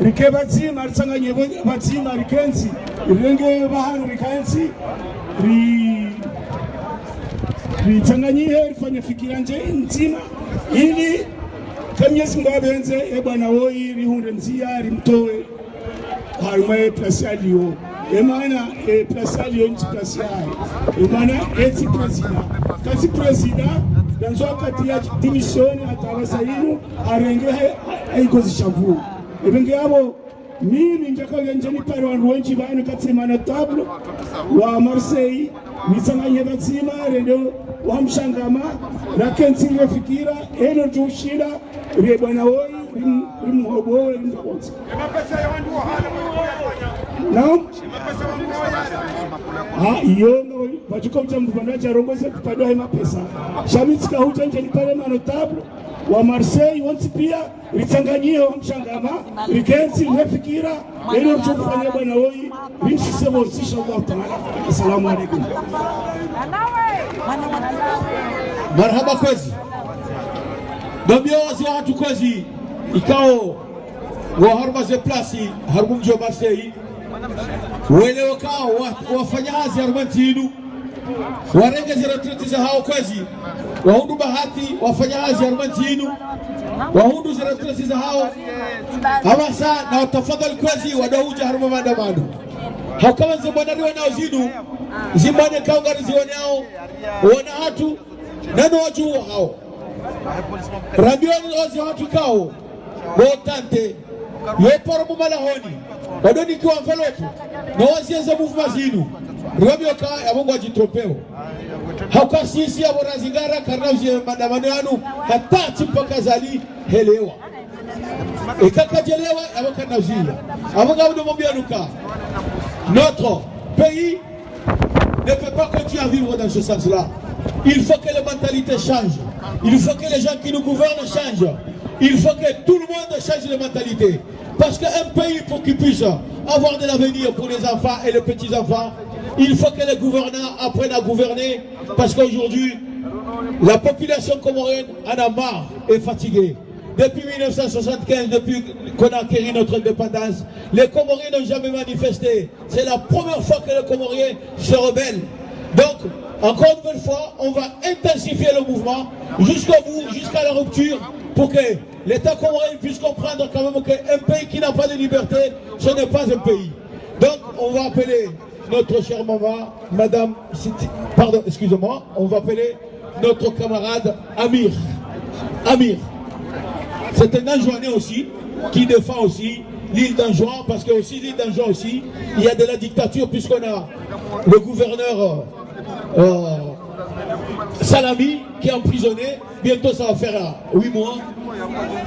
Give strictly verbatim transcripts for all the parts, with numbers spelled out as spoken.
Rike pvadzima, ritsanganye pvo-, pvadzima, rikentsi, rirenge pvahanu rikentsi, ri-, ritsanganyihe, rifanye fikira ndje-, ndzima, ili, ka Mwenyezi Mungu yapvendze, ye bwana woyi, rihundre ndzia, rimtowe harumwa ye place yaliyo. Ye mana, ye place yaliyo, ntsi place yahe. Ye mana, ye tsi président. Ka tsi président, ndandzo wakati ya démissionner, hata pvasa yinu, arenge ha-, ha-, ha ikozi shamvu. Epvenge yapvo, mimi ndjaka uya ndje nipare wandru wendji pvanu katsi mana table wa Marseille, nitsanganye pvadzima, rende wa Mshangama, rakentsi rifikira, eno tushinda, ri bwana woyi, rim-, rimhobowe, rimhobowe. Naam? Ha, iyo, no, pvatsuka ucha mndru pvanu adja arongoze kupvadwa he mapesa. Sha mi tsika udja ndje nipare mana table wa Marseille, wontsi pia, ritsanganyihe wa Mshangama, rikentsi, rifikira, eno ritsofanya bwana woyi, rimsise pvontsi, insha Allah taala. Assalamu alaikum. Marahaba kwezi. Ndo mbi owazi wahatru kwezi, ikao, wa harumwa ze place, harumwa mdji wa Marseille. Welewe kao wa-, wafanya hazi harumwa ntsi inu. Warenge ze retraite zahao kwezi. Wahundru bahati, wafanya hazi harumwa ntsi inu. Wahundru ze retraite zahao. Apvasa na watafadhali kwezi, wado udja harumwa maandamano. Hauka pvanu ze mbwana rionao zinu, ze mbwana kao ngarizionao, wana hatru, nano wadjuhu hao. Rambiwa ni owazi wahatru kao, bo tante, yo paro mu malahoni, wado nikiwa enveloppe, no wazienza mouvement zinu, riwambiwa ka yapvo ngwadjitrompeo. Hauka sisi yapvo razingara, karina uzie maandamano yanu, hata tsi mpaka zali helewa. Eka kadjelewa, yapvo karina uzia. Yapvo ngapvo ndo mwambia nuka. Notre pays ne peut pas continuer à vivre dans ce sens-là. Il faut que les mentalités changent. Il faut que les gens qui nous gouvernent changent. Il faut que tout le monde change de mentalité. Parce qu'un pays, pour qu'il puisse avoir de l'avenir pour les enfants et les petits-enfants, il faut que les gouvernants apprennent à gouverner. Parce qu'aujourd'hui, la population comorienne en a marre et fatiguée. Depuis mille neuf cent soixante-quinze, depuis qu'on a acquis notre indépendance, les Comoriens n'ont jamais manifesté. C'est la première fois que les Comoriens se rebellent. Donc, encore une nouvelle fois, on va intensifier le mouvement jusqu'au bout, jusqu'à la rupture, pour que l'État comorien puisse comprendre quand même qu'un pays qui n'a pas de liberté, ce n'est pas un pays. Donc, on va appeler notre chère maman, Madame Siti, pardon, excusez-moi, on va appeler notre camarade Amir. Amir, c'est un Anjouanais aussi, qui défend aussi l'île d'Anjouan, parce que aussi l'île d'Anjouan aussi, il y a de la dictature, puisqu'on a le gouverneur, euh, euh, Salami, qui est emprisonné. Bientôt, ça va faire, euh, huit mois.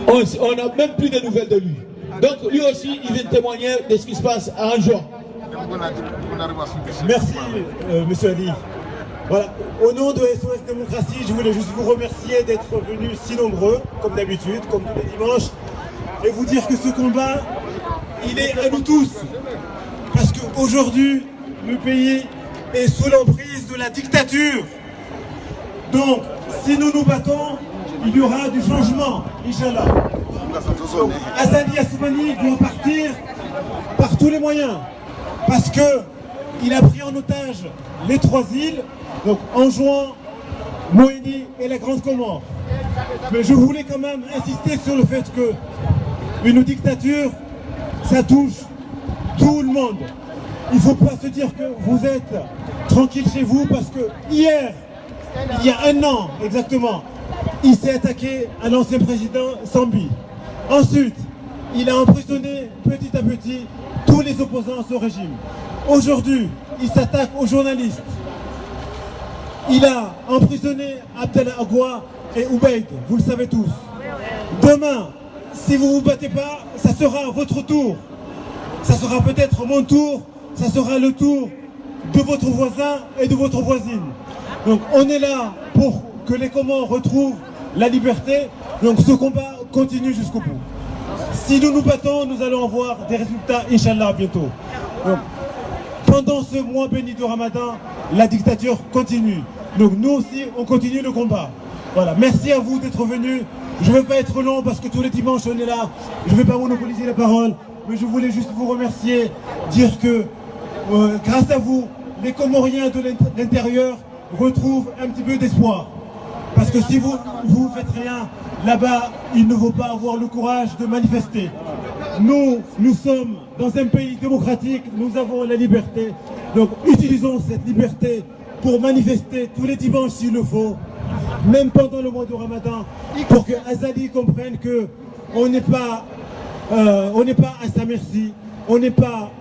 On, on n'a même plus de nouvelles de lui. Donc, lui aussi, il vient témoigner de ce qui se passe à Anjouan. Merci, euh, monsieur Ali. Voilà. Au nom de S O S Démocratie, je voulais juste vous remercier d'être venus si nombreux, comme d'habitude, comme tous les dimanches, et vous dire que ce combat, il est à nous tous. Parce qu'aujourd'hui, le pays est sous l'emprise de la dictature. Donc, si nous nous battons, il y aura du changement, Inch'Allah. Azali Assoumani doit partir par tous les moyens, parce que il a pris en otage les trois îles, donc Anjouan, Mohéli et la Grande Comore. Mais je voulais quand même insister sur le fait que une dictature, ça touche tout le monde. Il faut pas se dire que vous êtes tranquille chez vous, parce que hier, il y a un an exactement, il s'est attaqué à l'ancien président Sambi. Ensuite, il a emprisonné petit à petit tous les opposants à ce régime. Aujourd'hui, il s'attaque aux journalistes. Il a emprisonné Abdallah Agwa et Oubaid, vous le savez tous. Demain, si vous vous battez pas, ça sera votre tour. Ça sera peut-être mon tour, ça sera le tour de votre voisin et de votre voisine. Donc on est là pour que les Comores retrouvent la liberté. Donc ce combat continue jusqu'au bout. Si nous nous battons, nous allons avoir des résultats, Inch'Allah, bientôt. Donc, pendant ce mois béni de Ramadan, la dictature continue. Donc nous aussi, on continue le combat. Voilà, merci à vous d'être venus. Je ne veux pas être long parce que tous les dimanches on est là. Je ne vais pas monopoliser la parole, mais je voulais juste vous remercier, dire que euh, grâce à vous, les Comoriens de l'int- l'intérieur retrouvent un petit peu d'espoir. Parce que si vous vous faites rien, là-bas, ils ne vont pas avoir le courage de manifester. Nous, nous sommes dans un pays démocratique, nous avons la liberté. Donc utilisons cette liberté pour manifester tous les dimanches s'il le faut, même pendant le mois de Ramadan, pour que Azali comprenne que on n'est pas, euh, on n'est pas à sa merci, on n'est pas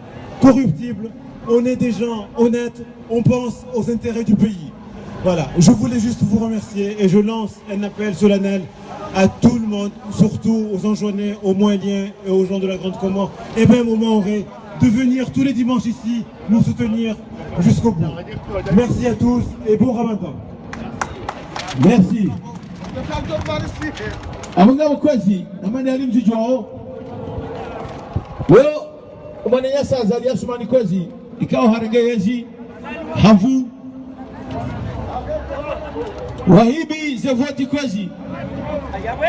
corruptible, on est des gens honnêtes, on pense aux intérêts du pays. Voilà, je voulais juste vous remercier et je lance un appel solennel à tout le monde, surtout aux Anjouanais, aux Mohéliens et aux gens de la Grande Comore, et même aux Mahorais, de venir tous les dimanches ici nous soutenir jusqu'au bout. Merci à tous et bon Ramadan. Merci. Abo ngapvo kwezi, namani ali mzidjuwao. Wo, omwananyasi Azali Assoumani kwezi, ikao harenge yezi, havu, wahibi ze voti kwezi.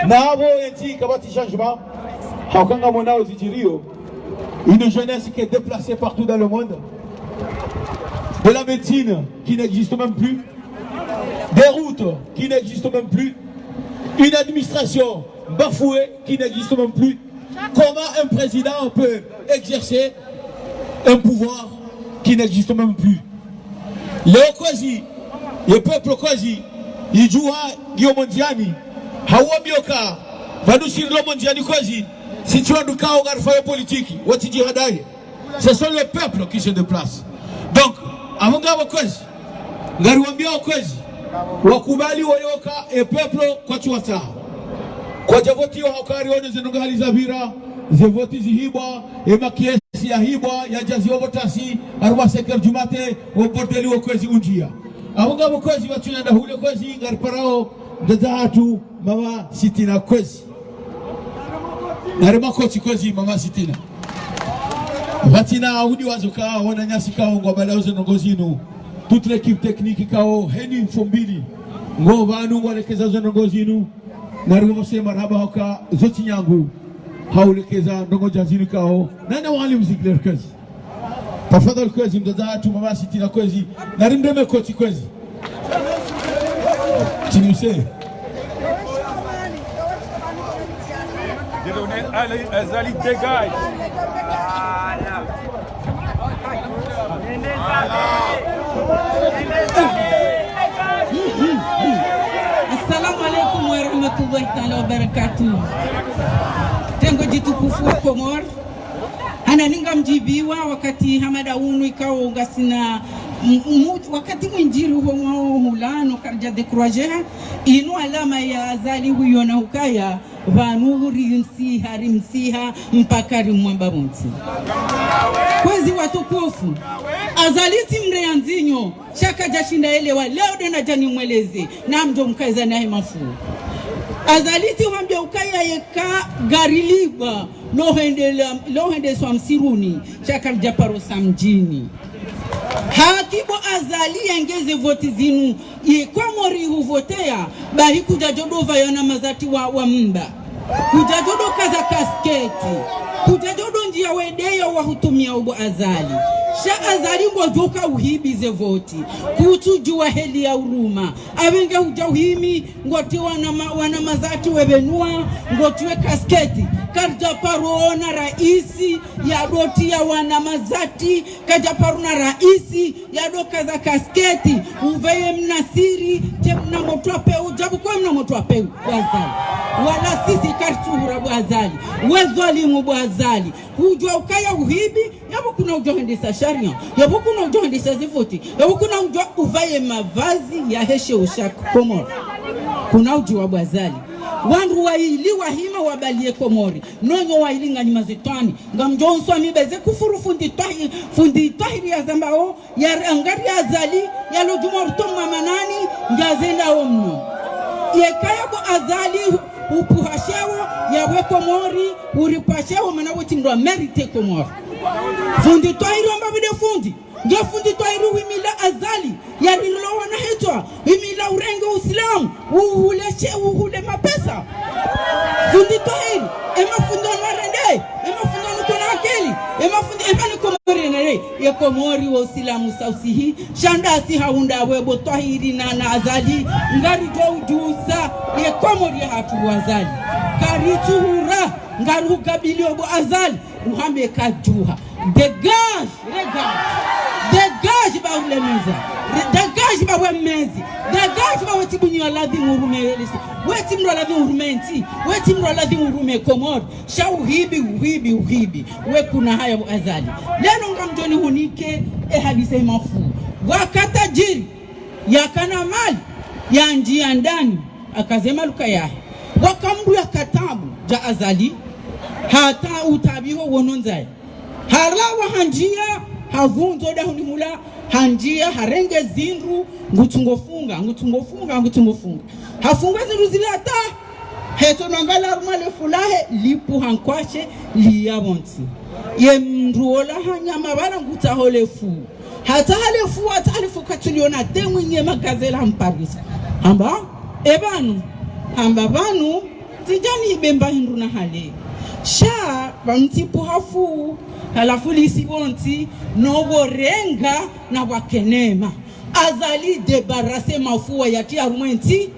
Na abo yentsi kapvatsi changement, hauka ngamonao zidjiriyo. Une jeunesse qui est déplacée partout dans le monde. De la médecine qui n'existe même plus. Des routes qui n'existent même plus. Une administration bafouée qui n'existe même plus. Comment un président peut exercer un pouvoir qui n'existe même plus ? Leo kwezi, ye peuple kwezi, idjuwa ngiyo mondziani. Hawambiwa ka, pvanu sirilo mondziani kwezi, si tsi wandru kao ngarifayo politiki, watsi djihadaye. Ce sont les peuples qui se déplacent. Donc, abo ngapvo kwezi, ngariwambiao kwezi, wakubali wayoka e peuple kwatsi watsaha. Kwadja votiwa hauka rione ze ndrongoo hali zapvira, ze voti zihibwa, e makiesi yahibwa, yadjaziwa votasi, harumwa cinq heures du matin, o bordeli wo kwezi undjia. Abo ngapvo kwezi, pvatsina ndahule kwezi, ngariparao, ndadza hatru, mama Sitina kwezi. Nari makoti kwezi, mama Sitina. Pvatsina udi wazo ka, wananyasi kao ngwabalao ze ndrongoo zinu. Toute l'équipe technique kao, heni mfumbili. Ngo pvanu ngwalekeza ze ndrongoo zinu. Nari wose marahaba hauka zotsi nyangu. Haulekeza ndrongoo dja zinu kao. Nana wali mzigler kwezi. Tafadhali kwezi, mdzadze hatru mama Sitina kwezi. Nari mreme koti kwezi. Timse. Azali, Azali dégage. Assalamu alaikum warahmatullahi taala wabarakatuh. Tengo djitukufu wa Komori. Hana ninga mdjibiwa wakati hama nda unu ikao ngasina m- m- wakati mwindji ri ho mwao hula no karidja décourager. Inu alama ya Azali huyona hukaya pvanu rimsiha, rimsiha, mpaka rimwamba pvontsi. Kwezi watukufu, Azali tsi mndru ya ndzinyo, sha kadja shinda elewa, leo ndo nadja nimweleze, namdjo mkaza nahe mafu. Azali tsi hwambia ukaya yeka ngarilibwa, lo hende la- lo hende swa msiruni, sha karidja paro sa mdjini. Haki bo Azali yengeze voti zinu, ye Komori huvotea, bahi kudjadjo do pvaya na mazati wa, wa mba. Kudjadjo do kaza kasketi. Kudjadjo do ndjia wedeya wa hutumia ubo Azali. Sha Azali ngodjoka uhibi ze voti. Kutsudjuwa heli ya uruma. Apvenge hudja uhimi, ngoti wana ma- wana mazati wepvenua, ngoti we kasketi. Karidja paro ona raisi, ya doti ya wana mazati, kadja paro na raisi, ya do kaza kasketi, upveye mnasiri, dje mna motwa peu, djabu kwe mna motwa peu, bo Azali. Wala sisi karitsuhura bo Azali. We dhwalimu bo Azali. Hudjuwa ukaya uhibi, yapvo kuna udjuwa hendesa sharia, yapvo kuna udjuwa hendesa ze voti, yapvo kuna udjuwa upvaye mavazi ya heshe usha Komori. Kuna udjuwa bo Azali. Wandru waili wahima wabaliye Komori. Nonyo waili nganyi mazetwani. Ngamdjo nswa mibeze kufuru fundi Twahi- fundi Twahiri ya zambao, ya angari Azali, ya lo djumwa rutomu mamanani, ngazenda omno. Yekaya bo Azali, upuha sheo, ya we Komori, uripuha sheo, mana wetsi mndru wa mérite Komori. Fundi Twahiri wamba bide fundi. Nge fundi Twahiri uhimila Azali, yaririlo wana hetwa, himila urenge Usilamu, uhule she, uhule mapesa. Fundi Twahiri, emafundi anu arende, emafundi anu kona akili, emafundi, ema ni Komori nere, ye Komori wo Usilamu sa usihi, sha ndasi hahundra we bo Twahiri na, na Azali, ngaridjo udjusa, ye Komori yahatru bo Azali. Karitsuhura, ngaruhukabili wo bo Azali, ruhambe kadjuha. Dégage, regarde. Dégage ba ulemeza. Re-, dégage ba wemezi. Dégage ba wetsi bunyi wa ladhimu urume elisi. Wetsi mndru wa ladhimu urume ntsi. Wetsi mndru wa ladhimu urume Komori. Sha uhibi, uhibi, uhibi. We kuna haya bo Azali. Leo ngamdjoni hunike, e hadise mafu. Wakati tajiri, yakana mali, yandjiya ndani, akaze maluka yahe. Wakambu ya katabu, dja Azali, hata utabiho wono ndzaye. Halawa handjiya, havundzo dahoni hula, handjiya, harenge zindru, ngutsungo funga, ngutsungo funga, ngutsungo funga. Hafunga zindru zile hata, hetso nangala harumwa le fu lahe, lipu hankwashe, liya pvontsi. Ye mndru ola hanyama bala ngutsaho le fu. Hata hale fu, hata hale fu katsuliona te mwinyi magazela hamparisa. Hamba, e pvanu, hamba pvanu, tsidjani bemba hindru na hale. Sha, pvamtsipu hafu, halafu lisi pvontsi, no pvorenga na pvwakenema. Azali débarrasser mafu wa yatsi harumwa entsi,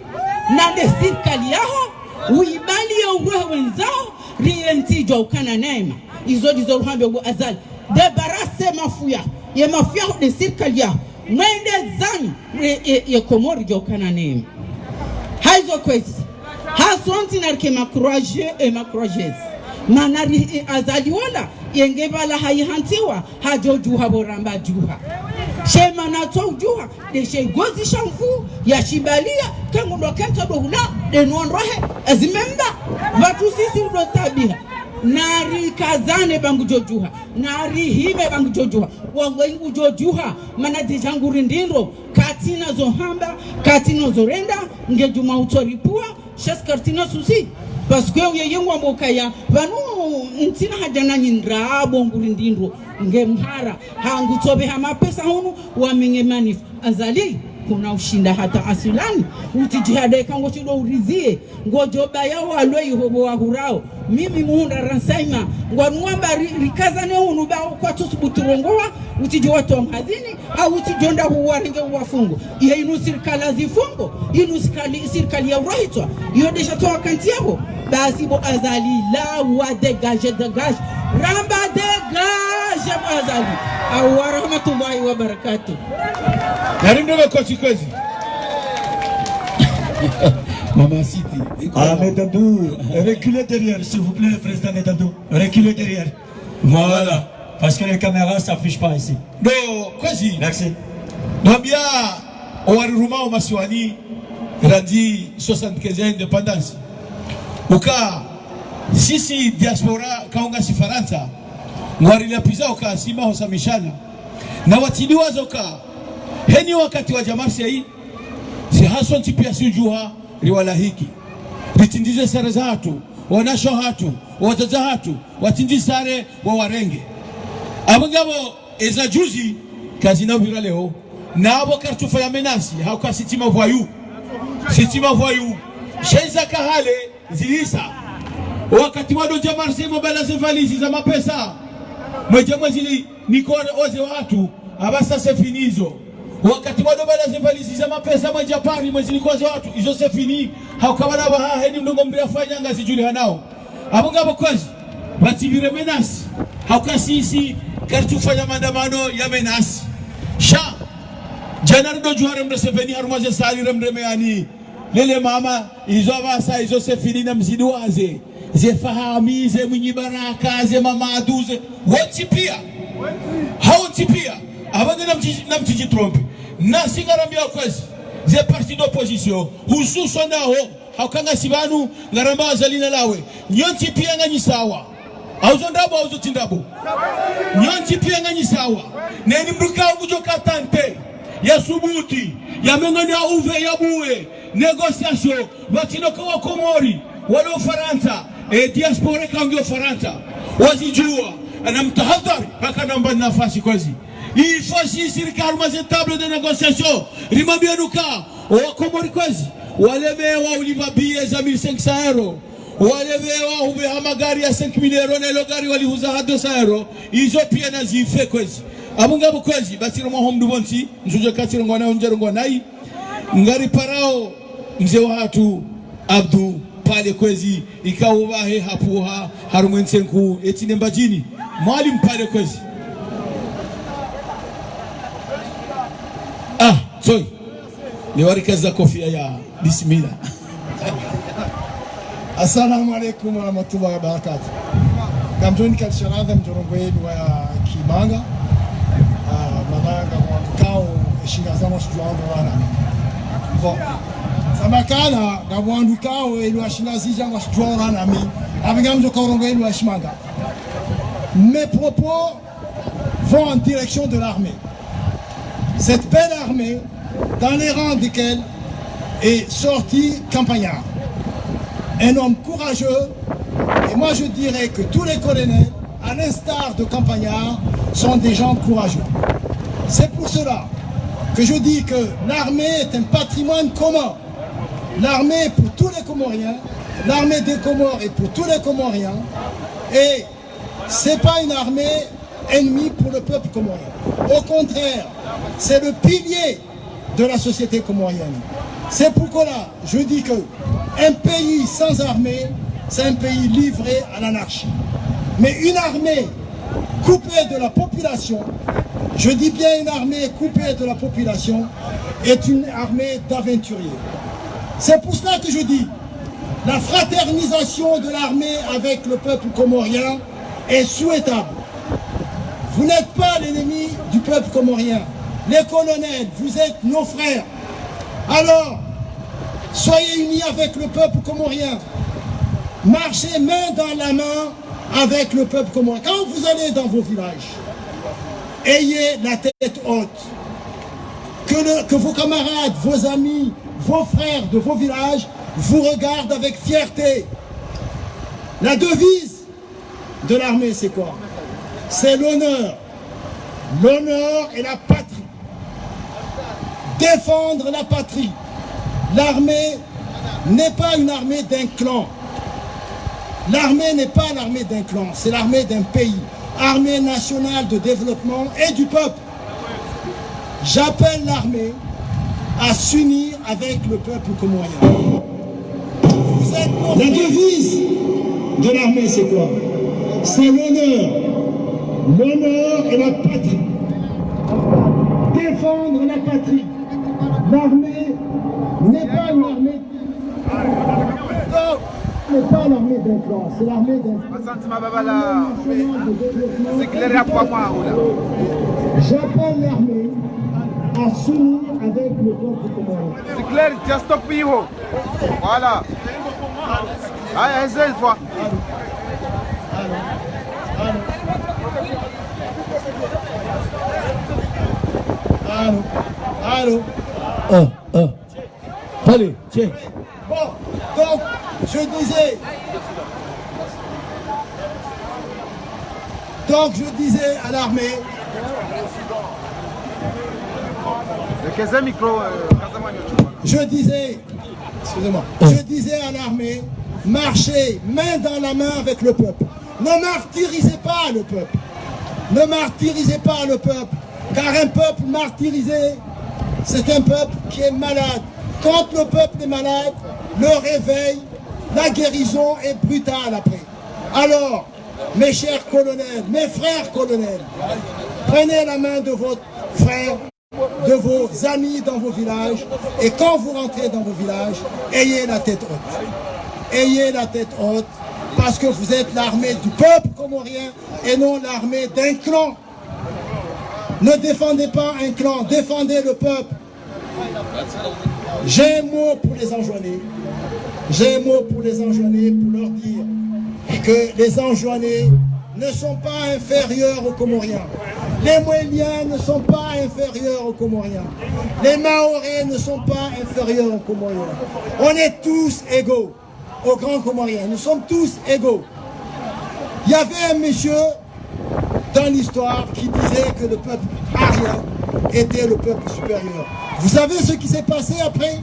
na nde sirikali yaho, uibali ya urohe wendzao, ri entsi djwa ukana neema. Izo ndizo ruhambe bo Azali. Débarrasser mafu ya, ye mafu yaho nde sirikali yaho. Mwende zanyu, ye, ye, ye Komori djwa ukana neema. Haizo kwezi. Hasontsi narike ma courageux et ma courageuses. Mana ri, e, Azali wola, yenge bala hayihantsiwa, hadjo djuha bo ramba djuha. She mana tso udjuha, nde she gozi sha mfu, ya shibaliya, kangu ndo kentsa ndo hula, nde nondrohe, ezimemba, pvatsu sisi ndo tabiha. Narikazane ba ngudjo djuha, narihime ba ngudjo djuha, wallahi ngudjo djuha, mana déjà nguri ndindro, katsina zo hamba, katsina zo renda, nge djuma utsoripua, sha si karitsina souci. Parce que yeye ngwambo kaya, pvanu ntsina haja nanyi ndrabo nguri ndindro, nge mhara, ha ngutsobe ha mapesa hunu, wamenye manif. Azali, kuna ushinda hata asilani, utsi djihade ka ngoshindo urizie, ngodjo baya walwe iho bo wahurao. Mimi muhundra ransaima, ngwanwamba ri-, rikazane hunu ba kwatsu subutu rongowa, utsi djo watowa mhazini, hau utsi djo nda huwarenge uwafungo. Iye inu sirikali zifungo, inu sirikali, sirikali ya urohitswa, iyo déjà tso wakantsi yaho. Basi bo Azali, la wa dégage, dégage. Ramba dégage bo Azali. Awa rahmatullahi wa barakatuh. Narimdebe kotsi kwezi. Mama City. Ah, Medadou, reculez derrière, s'il vous plaît, président Medadou. Reculez derrière. Voilà. Parce que les caméras s'affichent pas ici. Ndo, kwezi. Merci. Ndo pvia, owarirumao masiwani, randzi soixante-quinze indépendance. Uka, sisi diaspora, kaunga si Farantsa, ngwarilapiza uka si maho samishana. Na watsidiwazo ka, heni wakati wadja Marseille, si hasontsi pia si udjuha, riwalahiki. Ritsindzize sare zahatru, wanashe wahatru, wadzadze wahatru, watsindzi sare wawarenge. Apvo ngapvo eza juzi, kazina upvira leo, na apvo karitsufanya menace, hauka si tsi ma voyous. Si tsi ma voyous. Sha eza kahale, zilisa. Wakati wandodja Marseille mwabala ze valizi za mapesa. Mwedja mwezi li, nikore oze wahatru, apvasa c'est fini izo. Wakati wandobala ze valizi za mapesa mwedja Paris mwezi nikore oze wahatru, izo c'est fini. Hauka pvanu apvaha heni mndru ngo mndru yafanya ngazidjulihanao. Apvo ngapvo kwezi, pvatsipvire menace. Hauka sisi, karitsufanya maandamano ya menace. Sha, djana ridodjuha remre Museveni harumwa ze salle remre meyani. Lele mama, izo apvasa, izo c'est fini na mzidi waze. Ze Fahami, ze Mwinyi Baraka, ze Mamadu, ze, wontsi pia. Hawontsi pia. Apvo nge namtsi-, namtsidjitrompe. Nasi ngarambia kwezi. Ze parti d'opposition. Hususwa naho. Hauka ngasi pvanu, ngaramba Azali na lawe. Nyontsi pia nganyi sawa. Auzo ndrabo, auzo tsi ndrabo. Nyontsi pia nganyi sawa. Neni mndru ka ngudjo ka tenter, ya subuti, ya mengana ya uve, ya buwe négociation, pvatsina ka wa Komori, walo Farantsa, e diaspora ka ngiyo Farantsa. Wazidjuwa, ana mtahadhari, haka namba nafasi kwezi. Il faut si sirikali harumwa ze table de négociation, rimwambie nuka, owakomori kwezi, walemewa ulipva billets za mille cinq cents euros, walemewa upveha magari ya cinq mille euros, ne lo gari walihuza ha deux cents euros, izo pia nazife kwezi. Abu ngapvo kwezi, basi rimwaho mndru pvontsi, ntsudjo ka tsirongoa nayi, ntsarongoa nayi. Ngariparao mze wahatru Abdu Pale kwezi, ikao pvahe hapvuha harumwa entsi nkuu, eti ne Mbadjini. Mwalimu Pale kwezi. Ah, sorry. Ni warikaza kofia ya bismillah. Assalamu alaikum warahmatullahi wabarakatuh. Ngamdjo nika lisharadha mdjorongoa lugha ya Kimanga. Ah, mana ngapvo wandru ikao eshingazi ngwashindwao wana. Bon. Samakana, ngapvo wandru ikao elugha ya shingazi ngwashindwao wana mi. Apvo ngamdjo karongoa lugha ya Shimanga. Mes propos vont en direction de l'armée. Cette belle armée, dans les rangs desquels est sorti Campagnard. Un homme courageux, et moi je dirais que tous les colonels, à l'instar de Campagnard, sont des gens courageux. C'est pour cela que je dis que l'armée est un patrimoine commun. L'armée est pour tous les Comoriens, l'armée des Comores est pour tous les Comoriens, et c'est pas une armée ennemie pour le peuple comorien. Au contraire, c'est le pilier de la société comorienne. C'est pourquoi là, je dis que un pays sans armée, c'est un pays livré à l'anarchie. Mais une armée coupée de la population, je dis bien une armée coupée de la population, est une armée d'aventuriers. C'est pour cela que je dis, la fraternisation de l'armée avec le peuple comorien est souhaitable. Vous n'êtes pas l'ennemi du peuple comorien. Les colonels, vous êtes nos frères. Alors, soyez unis avec le peuple comorien. Marchez main dans la main avec le peuple comorien. Quand vous allez dans vos villages, ayez la tête haute. Que le, que vos camarades, vos amis, vos frères de vos villages vous regardent avec fierté. La devise de l'armée, c'est quoi ? C'est l'honneur. L'honneur et la patrie. Défendre la patrie. L'armée n'est pas une armée d'un clan. L'armée n'est pas l'armée d'un clan, c'est l'armée d'un pays. Armée nationale de développement et du peuple. J'appelle l'armée à s'unir avec le peuple comorien. Vous êtes... La devise de l'armée, c'est quoi ? C'est l'honneur. L'honneur et la patrie. Défendre la patrie. L'armée n'est pas une armée, n'est pas l'armée d'un clan, c'est l'armée d'un... Asante mababa la. Sinclair ya kwa mwa ula. J'appelle l'armée à s'unir avec le peuple comorien. Sinclair, just stop hiyo. Voilà. Haya, eze hivyo. Allô, allô. Ah, ah. Allez, tiens. Bon, donc, je disais, donc, je disais à l'armée, je disais, excusez-moi, je disais à l'armée, marchez main dans la main avec le peuple. Ne martyrisez pas le peuple. Ne martyrisez pas le peuple. Car un peuple martyrisé, c'est un peuple qui est malade. Quand le peuple est malade, le réveil, la guérison est brutale après. Alors, mes chers colonels, mes frères colonels, prenez la main de votre frère, de vos amis dans vos villages, et quand vous rentrez dans vos villages, ayez la tête haute. Ayez la tête haute, parce que vous êtes l'armée du peuple comorien et non l'armée d'un clan. Ne défendez pas un clan, défendez le peuple. J'ai un mot pour les Anjouanais. J'ai un mot pour les Anjouanais pour leur dire que les Anjouanais ne sont pas inférieurs aux Comoriens. Les Mohéliens ne sont pas inférieurs aux Comoriens. Les Mahorais ne sont pas inférieurs aux Comoriens. On est tous égaux aux Grands Comoriens. Nous sommes tous égaux. Il y avait un monsieur dans l'histoire qui disait que le peuple arien était le peuple supérieur. Vous savez ce qui s'est passé après ?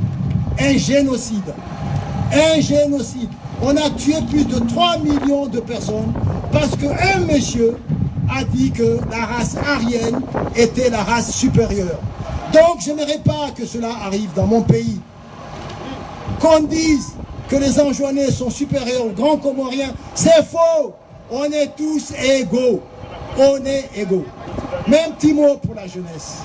Un génocide. Un génocide. On a tué plus de trois millions de personnes parce qu'un monsieur a dit que la race aryenne était la race supérieure. Donc, je n'aimerais pas que cela arrive dans mon pays. Qu'on dise que les Anjouanais sont supérieurs aux Grands Comoriens, c'est faux. On est tous égaux. On est égaux. Mais un petit mot pour la jeunesse.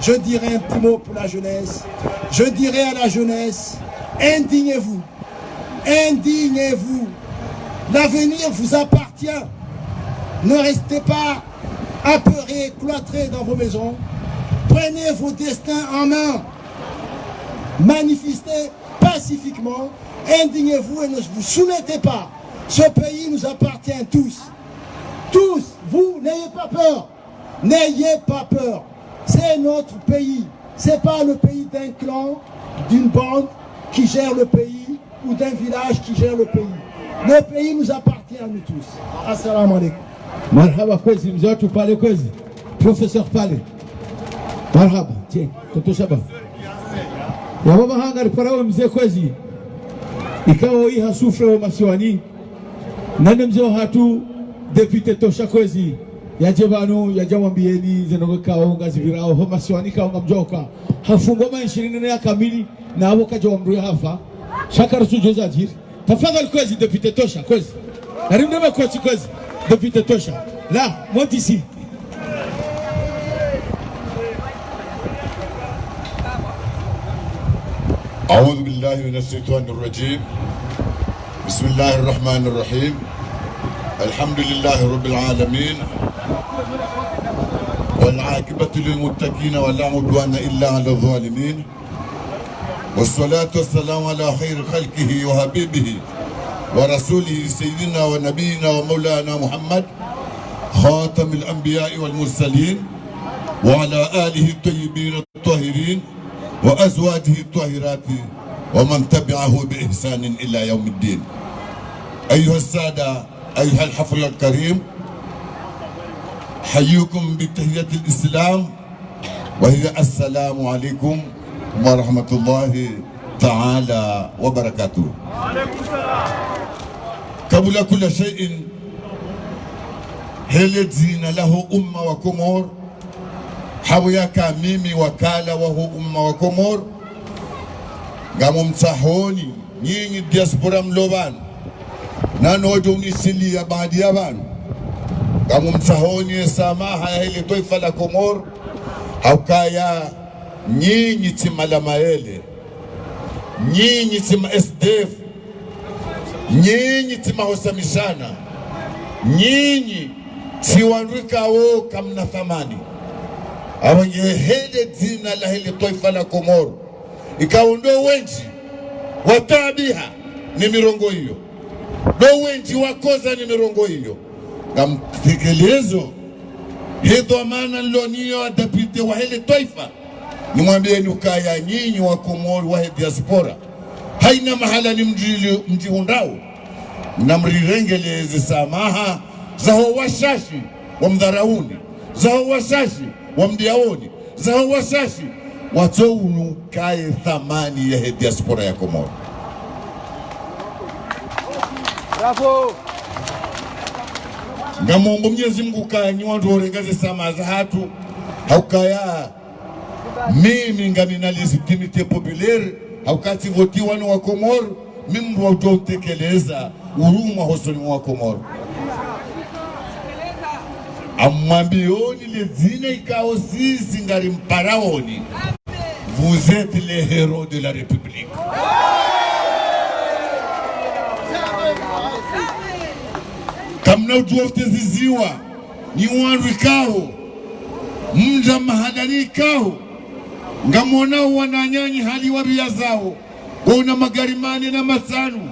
Je dirais un petit mot pour la jeunesse. Je dirais à la jeunesse, indignez-vous. Indignez-vous. L'avenir vous appartient. Ne restez pas apeurés, cloîtrés dans vos maisons. Prenez vos destins en main. Manifestez pacifiquement. Indignez-vous et ne vous soumettez pas. Ce pays nous appartient tous. Tous. Vous, n'ayez pas peur. N'ayez pas peur. C'est notre pays. C'est pas le pays d'un clan, d'une bande qui gère le pays ou d'un village qui gère le pays. Le pays nous appartient à nous tous. Assalamu alaikum. Marahaba kwezi, mze watru pvale kwezi. Professeur pvale. Marahaba, tiens, tonton Shaba. Ya baba hanga ripara we mze kwezi. Ikao iha souffre wo masiwani. Nane mze wahatru, député Tosha kwezi. Yadje pvanu, yadje wambieni, ze ndrongoo ikao ngazipvirao, ho masiwani ikao ngamdjoka. Hafungwa maha ishirini na nne ya kamili, na apvo kadja wa mdru yahafa. Sha karitsudjuwa zadjiri. Tafadhali kwezi, député Tosha, kwezi. Narimdreme kwezi, kwezi, député Tosha. Là, monte ici. أعوذ بالله من الشيطان الرجيم. بسم الله الرحمن الرحيم. الحمد لله رب العالمين. والعاقبة للمتقين ولا عدوان إلا على الظالمين. والصلاة والسلام على خير خلقه وحبيبه ورسوله سيدنا ونبينا ومولانا محمد خاتم الأنبياء والمرسلين وعلى آله الطيبين الطاهرين وأزواجه الطاهرات ومن تبعه بإحسان إلى يوم الدين. أيها السادة، أيها الحفل الكريم، أحييكم بتحية الإسلام وهي السلام عليكم ورحمة الله تعالى وبركاته. قبل كل شيء, he le dzina la ho umma wa Komori, hau yaka mimi wakala wa ho umma wa Komori, ngamumtsahoni, nyinyi diaspora mlo pvanu, na nodjo unisiliya baadhwi ya pvanu, ngamumtsahoni ye samaha ya he le twaifa la Komori, haukaya nyinyi tsi mala mayele, nyinyi tsi ma S D F, nyinyi tsi mahosa mishana, nyinyi tsi wandru ikao kamna thamani. Apvo nge he le dzina la he le twaifa la Komori, ikao ndo wendji wataabiha ni mirongoo iyo, ndo wendji wakoza ni mirongoo iyo. Ngamtekelezo he dhwamana nilo nayo wa député wa he le twaifa, nimwambieni ukaya nyinyi wa Komori wa he diaspora, haina mahala ni mdjili-, mdjihundrao, namrirengeleze samaha za ho washashi wamdharauni, za ho washashi wamdiaoni, za ho washashi watsounu kaye thamani ya he diaspora ya Komori. Bravo. Ngamomba Mwenyezi Mungu ukaya nyi wandru worenga ze samaha zahatru, haukaya mimi ngamina légitimité populaire, hauka tsivotiwa ni wa Komori, mimi mdru wa udjo utekeleza urumwa hosoni mwa wa Komori. Ngamwambioni le dzina ikao sisi ngarimparaoni. Vous êtes les héros de la République. Kamna udjo uteziziwa ni wandru ikao, mdja mahalani ikao, ngamwonao wananyanyu hali wapviya zao, ngwauna magari mane na matsanu,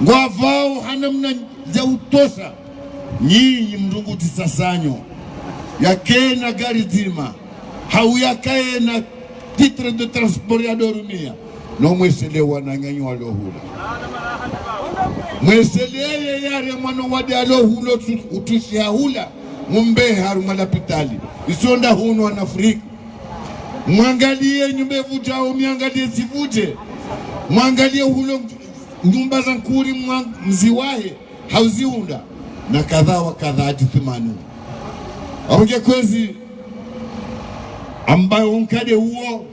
ngwapvao ha namna ya utosha. Nyinyi mdru ngu tsi sasanyo, yakena gari dzima, hau yakena titre de transport ya dorumia, no mweshelee wananyanyu walo hula. Mweshelee ye yare mwana wade alo hula, utu-, utushi ha hula. mumbe harumwa lapitali. Isonda hunu wana Afrika. Mwangaliye nyumba ivujao, miangaliye zivuje. Mwangaliye hulo nyumba za nkuri mwa mzi wahe, hauziunda. Na kadha wa kadha hadi thumani. Apvo nge kwezi ambayo unkade uwo,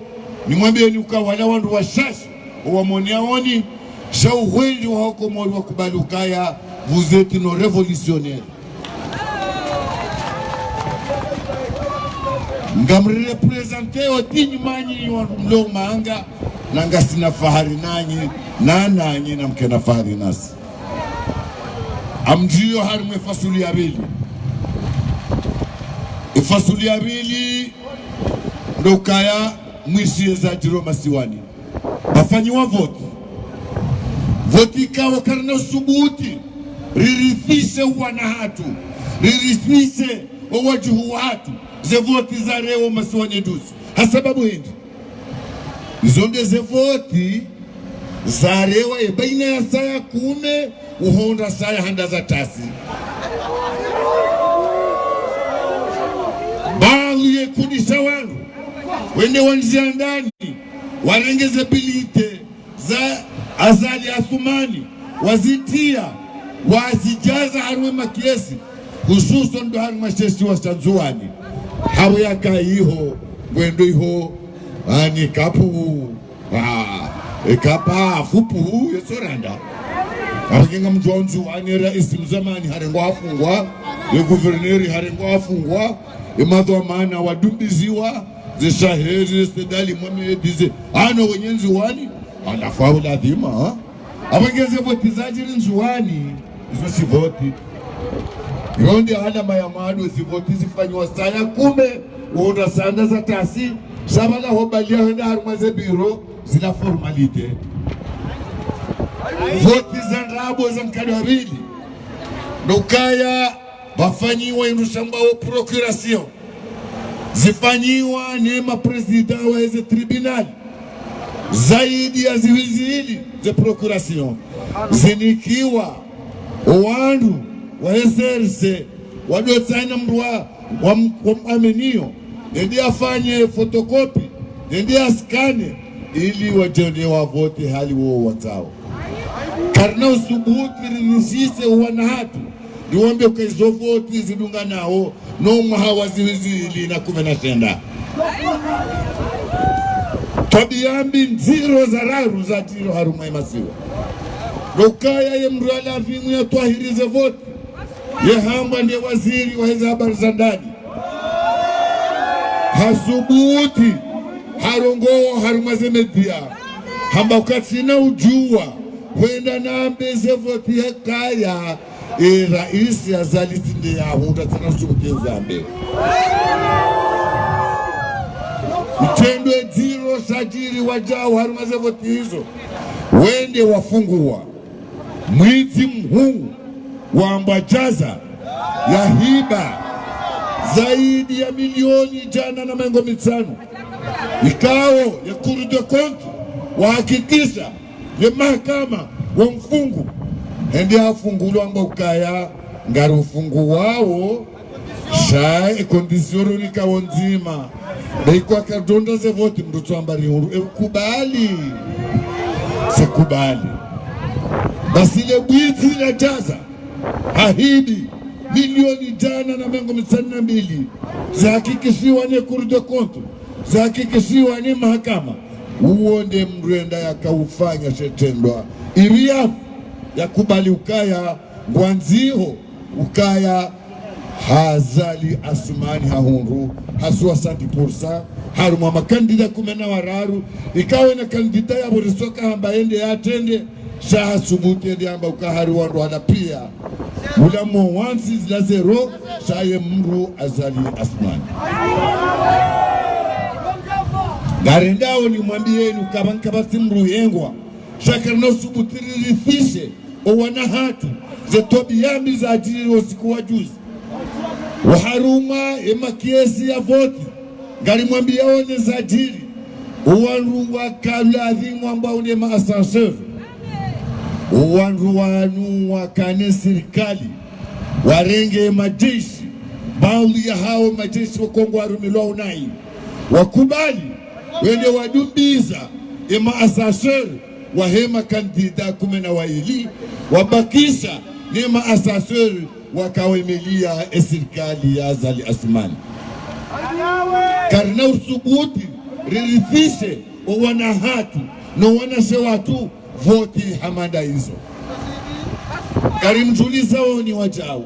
nimwambiyeni uka wala wandru washashi, owamoneaoni, sha uhwendji wa Wakomori wakubali ukaya, vous êtes nos révolutionnaires. Ngamri représenter o tinyi manyi wa mlo manga, na ngasina fahari nanyi, na nanyi na mkena fahari nasi. Amdjiyo harimwa efasulu ya pvili. Efasulu ya pvili ndo ukaya mwishiye zadjiri o masiwani. Pafanyiwa voti. Voti ikao karina usubuti, ririthishe wana hatru, ririthishe owadjuhu hatru, ze voti zarewa o masiwani nduzi. Ha sababu hindri? Izo nde ze voti zarewa e baina ya saya kume uhondra saya handa za tasi. Baadhwi ye kundi sha wandru wende wandzia ndani, warenge ze bulletin za Azali Assoumani, wazitia, wazijaza harimwa e makesi, hususwan ndo harimwa she isiwa sha Ndzuwani. Hapvo yaka iho, ngwendo iho, ani kapu, ah, e kapa, fupu, yeso randa. Apvo nge ngamdjuao Ndzuwani, e raisi mzamani harengwa hafungwa, e guverneri harengwa hafungwa, e madhwamana wadumbiziwa, ze shaheri, ze Said Ali Mohamed, ze, ano wenye Ndzuwani, halafu hau ladhima, ha? Apvo nge ze voti zadjiri Ndzuwani, izo si voti. Yo nde alama ya mwando, zi voti zifanyiwa saya kume, uhondra sanda za tasi, sha pvala hobaliya hwenda harimwa ze biro, zila formalité. Voti za ndrabo za nkado wa pvili. Ndo ukaya pvafanyiwa indru shambwao procuration. Zifanyiwa ne ma président wa eze tribunal. Zaidi ya zihwi zili ze procuration. Zinikiwa owandru wa S R C, wadotsaina mndru wa, wa, wa mwaminiyo, nende afanye photocopie, nende askane, ili wadjende wavote hali wo wandzao. Karina usubuti ririsise wana hatru, riwambe uka izo voti zidunganao no mwaha wa zihwi zili na kume na shenda. Twabiya mbi ndziro za raru zadjiri harumwa e masiwa. Ndo ukaya ye mndru aladhimu yatwahirize voti, ye hambwa nde waziri wa heze habari za ndani, hasubuti, harongoa harumwa ze média, hamba uka tsina udjuwa, hwenda nambe ze voti yakaya, e raisi Azali tsi nde yahundra, tsina usubuti uzambe. Itrendwe ndziro shadjiri wadjao harumwa ze voti izo, wende wafunguwa mwidzi mhuu wambwa Jaza, yahiba zaidi ya milioni djana na mengo mitsanu. Ikao ye Cour des comptes wahakikisha, ye mahakama wamfungu. Hende hafungulwa amba ukaya ngari ufunguwao, sha e condition rikao ndzima. Be ikao kadonda ze voti mndru tswamba rihuru, e ukubali. Tsikubali. Basi le bwidzi la Jaza, hahibi milioni djana na mengo mitsanu na mbili, zahakikishiwa ne Cour des comptes, zahakikishiwa ne mahakama. Uwo nde mndru enda yakaufanya she trendwa. Iriafu yakubali ukaya ngwandziho ukaya Azali Assoumani hahundru ha soixante pour cent harumwa makandida kume na wararu, ikao ena kandida yapvo risoka hamba yende yatrende, sha hasubuti yende hamba uka hari wandru wala piya. Ula mo wantsi zila zéro, sha ye mndru Azali Assoumani. Ngarendao nimwambiyeni uka pvanu kapvatsi mndru yengwa, sha karina usubuti ririthishe owana hatru, ze twabiya mbi zadjiri usiku wa juzi. Waharumwa e makesi ya voti, ngarimwambiyao ne zadjiri. Owandru wakaladhimu amba une ma ascenseur. Owandru wanu wakane sirikali, warenge majeshi, Baadhwi yahawo madjeshi wa Kongo warumilwa unayi, wakubali wende wadumbiza ema ascenseur wahe makandida kume na wayili, wabakisha ne ma ascenseur wakawemeliya esirikali ya Azali Assoumani. Karina usubuti ririthishe owana hatru no wanashe watru voti hama nda izo. Karimdjuliza woni wadjau.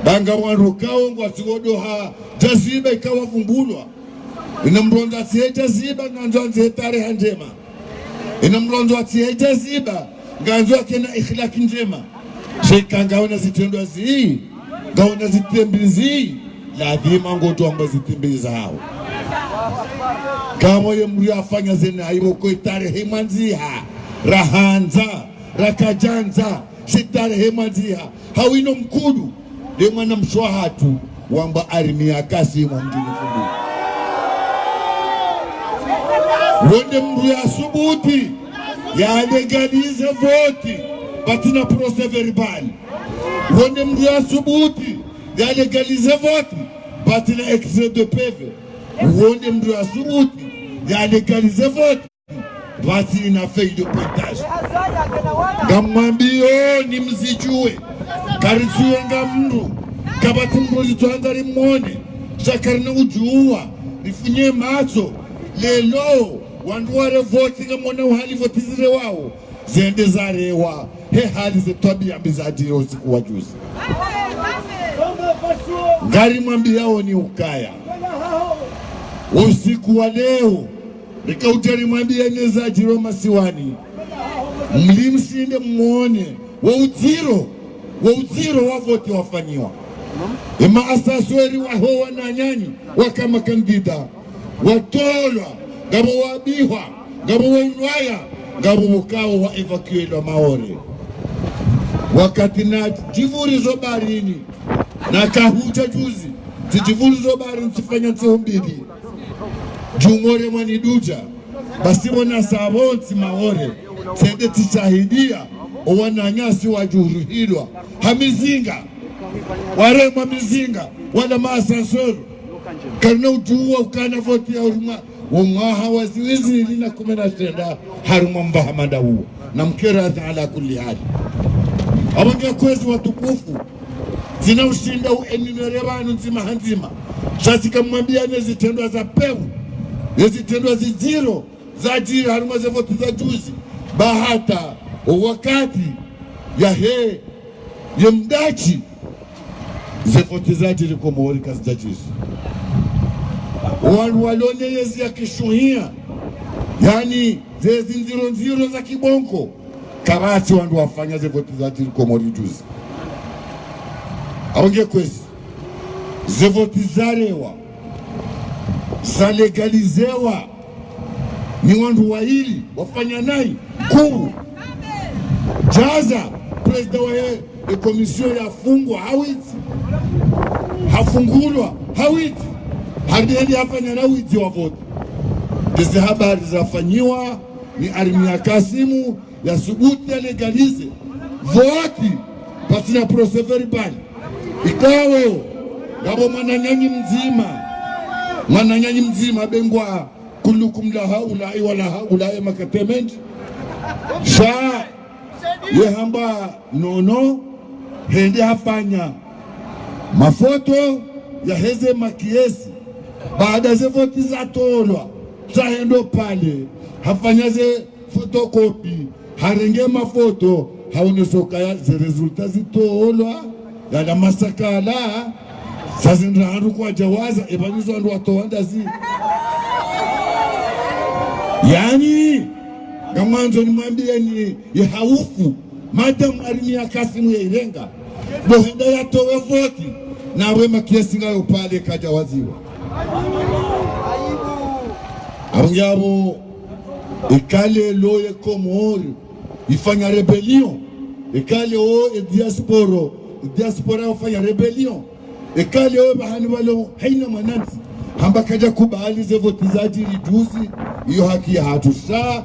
Ba nga wandru kawo ngwatsi wodoha djaziba ikawavumbulwa. Ina mndru ndzo atsihe djaziba ngandzo andze tarehi ndjema. Ina mndru ndzo atsihe djaziba ngandzo akena ikhlaki ndjema. Sha ika ngawona zitrendwa zi, ngawona zitrendwa zi, lazima ngotwambwa zitrendwa zawo. Kamwe ye mndru yafanya zena iwo ko itarehi mwandziha, rahandza, rakadjandza, sha itarehi mwandziha. Hawino mkudu, nde mwana mshe wahatru, wambwa Armia Kassim wa mdjini Fumbuni. Wonde mndru yasubuti yalégalisé voti pvatsina procès-verbal. Wonde mndru yasubuti yalégalisé voti pvatsina extrait de P V. Wonde mndru yasubuti yalégalisé voti pvatsina feuille de pointage. Ngamwambiyo ni mzidjuwe. Karitsuwenga mndru. Kapvatsi mndru ritsuhandza rimwone. Sha karina udjuwa. Rifunye matso. Lelo, wandru ware voti ngamwona uhali voti zirewawo. Zende zarewa. He hali ze twabiya mbi zadjiri usiku wa juzi. Ngarimwambiyawo ni ukaya. Usiku wa leo. Rika udja rimwambiye ne zadjiri masiwani. Mlimshinde mwone wo udziro, wo udziro wa voti wafanyiwa. Ema ascenseur waho wananyanyi waka makandida watolwa, ngapvo wabihwa, ngapvo waulwaya, ngapvo pvokao wa évacuélwa Maore. Wakati nadjipvurizo baharini, nakahudja juzi, tsidjipvurizo baharini tsifanya ntsihu mbili. Djumwa ore mwanidudja, basi pvo nasa pvontsi Maore, tsende tsishahidiya, owananyasi wadjuruhilwa ha mizinga, waremwa mizinga, wala ma ascenseur. Karina udjuwa ukana voti ya urumwa, wo mwaha wa ziwi zili na kume na shenda, harumwa mva hama nda uwo. Na mkera ala kulli hali. Apvo nge kwezi watukufu, tsina ushinda u énuméré pvanu ndzima ha ndzima. Sha tsi kamwambiya ne zitrendwa za pewu, ne zitrendwa zidziro zadjiri harumwa ze voti za juzi. Ba hata o wakati yahe ye mdatshi, ze voti zadjiri Komori kazidjadjiri. Wandru walone yezi ya kishuhiya, yaani zezi ndziro ndziro za kibonko. Kapvatsi wandru wafanya ze voti zadjiri Komori juzi. Apvo nge kwezi. Ze voti zarewa, zalégaliséwa ni wandru wayili wafanya nayi. Kuu. Djaza, président wa ye, ye commission yafungwa, hawitsi. Hafungulwa, hawitsi. Harudi hende hafanya na widzi wa voti. Ndeze habari zafanyiwa ni Armia Kassim, yasubuti yalégalisé voti pvatsina procès-verbal. Ikawo, ngapvo mwananyanyi mdzima, mwananyanyi mdzima bengwa kullukum la haula'i wa la haula'i makatemendi. Sha ye hamba nono, hende hafanya mafoto yaheze makesi. Baada ze voti zatolwa, sha hende pvale, hafanya ze photocopie, harenge mafoto, haonesa ukaya ze résultat zitolwa, yala masakala, sha zindra handru kwadjawaza, eba nizo wandru watowa ndazi. Yaani, ngamwandzo nimwambiyeni, ye haufu, madame Armia Kassim yairenga, ndo hende yatowe voti, nawe makesi ngayo pvale kadjawaziwa. Apvo nge apvo, eka leo ye Komori ifanya rébellion. Eka leo e diaspora, e diaspora ufanya rébellion. Eka leo pvahanu pvalo hayina mwanantsi hamba kadjakubali ze voti zadjiri juzi, iyo haki yahatru. Sha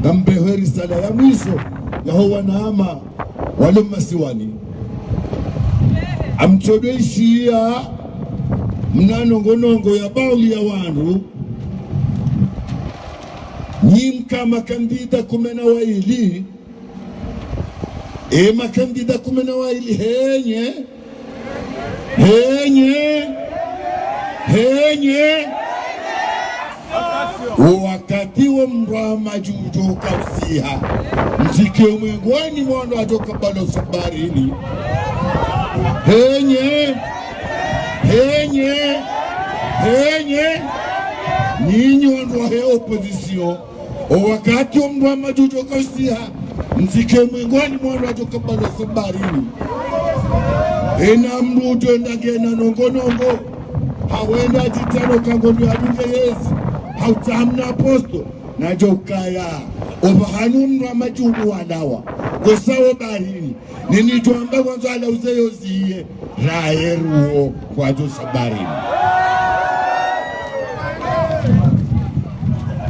ngambeho risala ya mwiso yaho wanama walo masiwani. Amtsodo ishiya Mna nongonongo ya bauli ya wandru, nyi mka makandida kume na waili, e makandida kume na waili, henye, henye, henye. O wakati wo mndru wa madji udjo kausiha, mtsike mwengoni mwa wandru wadjo kabala usabarini. Henye, henye, henye. Nyinyi wandru wahe opposition, o wakati wo mndru wa madji udjo kausiha, mtsike mwengoni mwa wandru wadjo kabala usabarini. Ena mndru udjo enda ngena nongonongo, hawenda djitano kangoni adunge yezi, hautsaha mna aposto, nadjo ukaya, opvahanu mndru wa madji umu walawa, kosawo barini, nini djwamba kwandzo alauze yoziye, raye ruwo, kwadjo sabarini.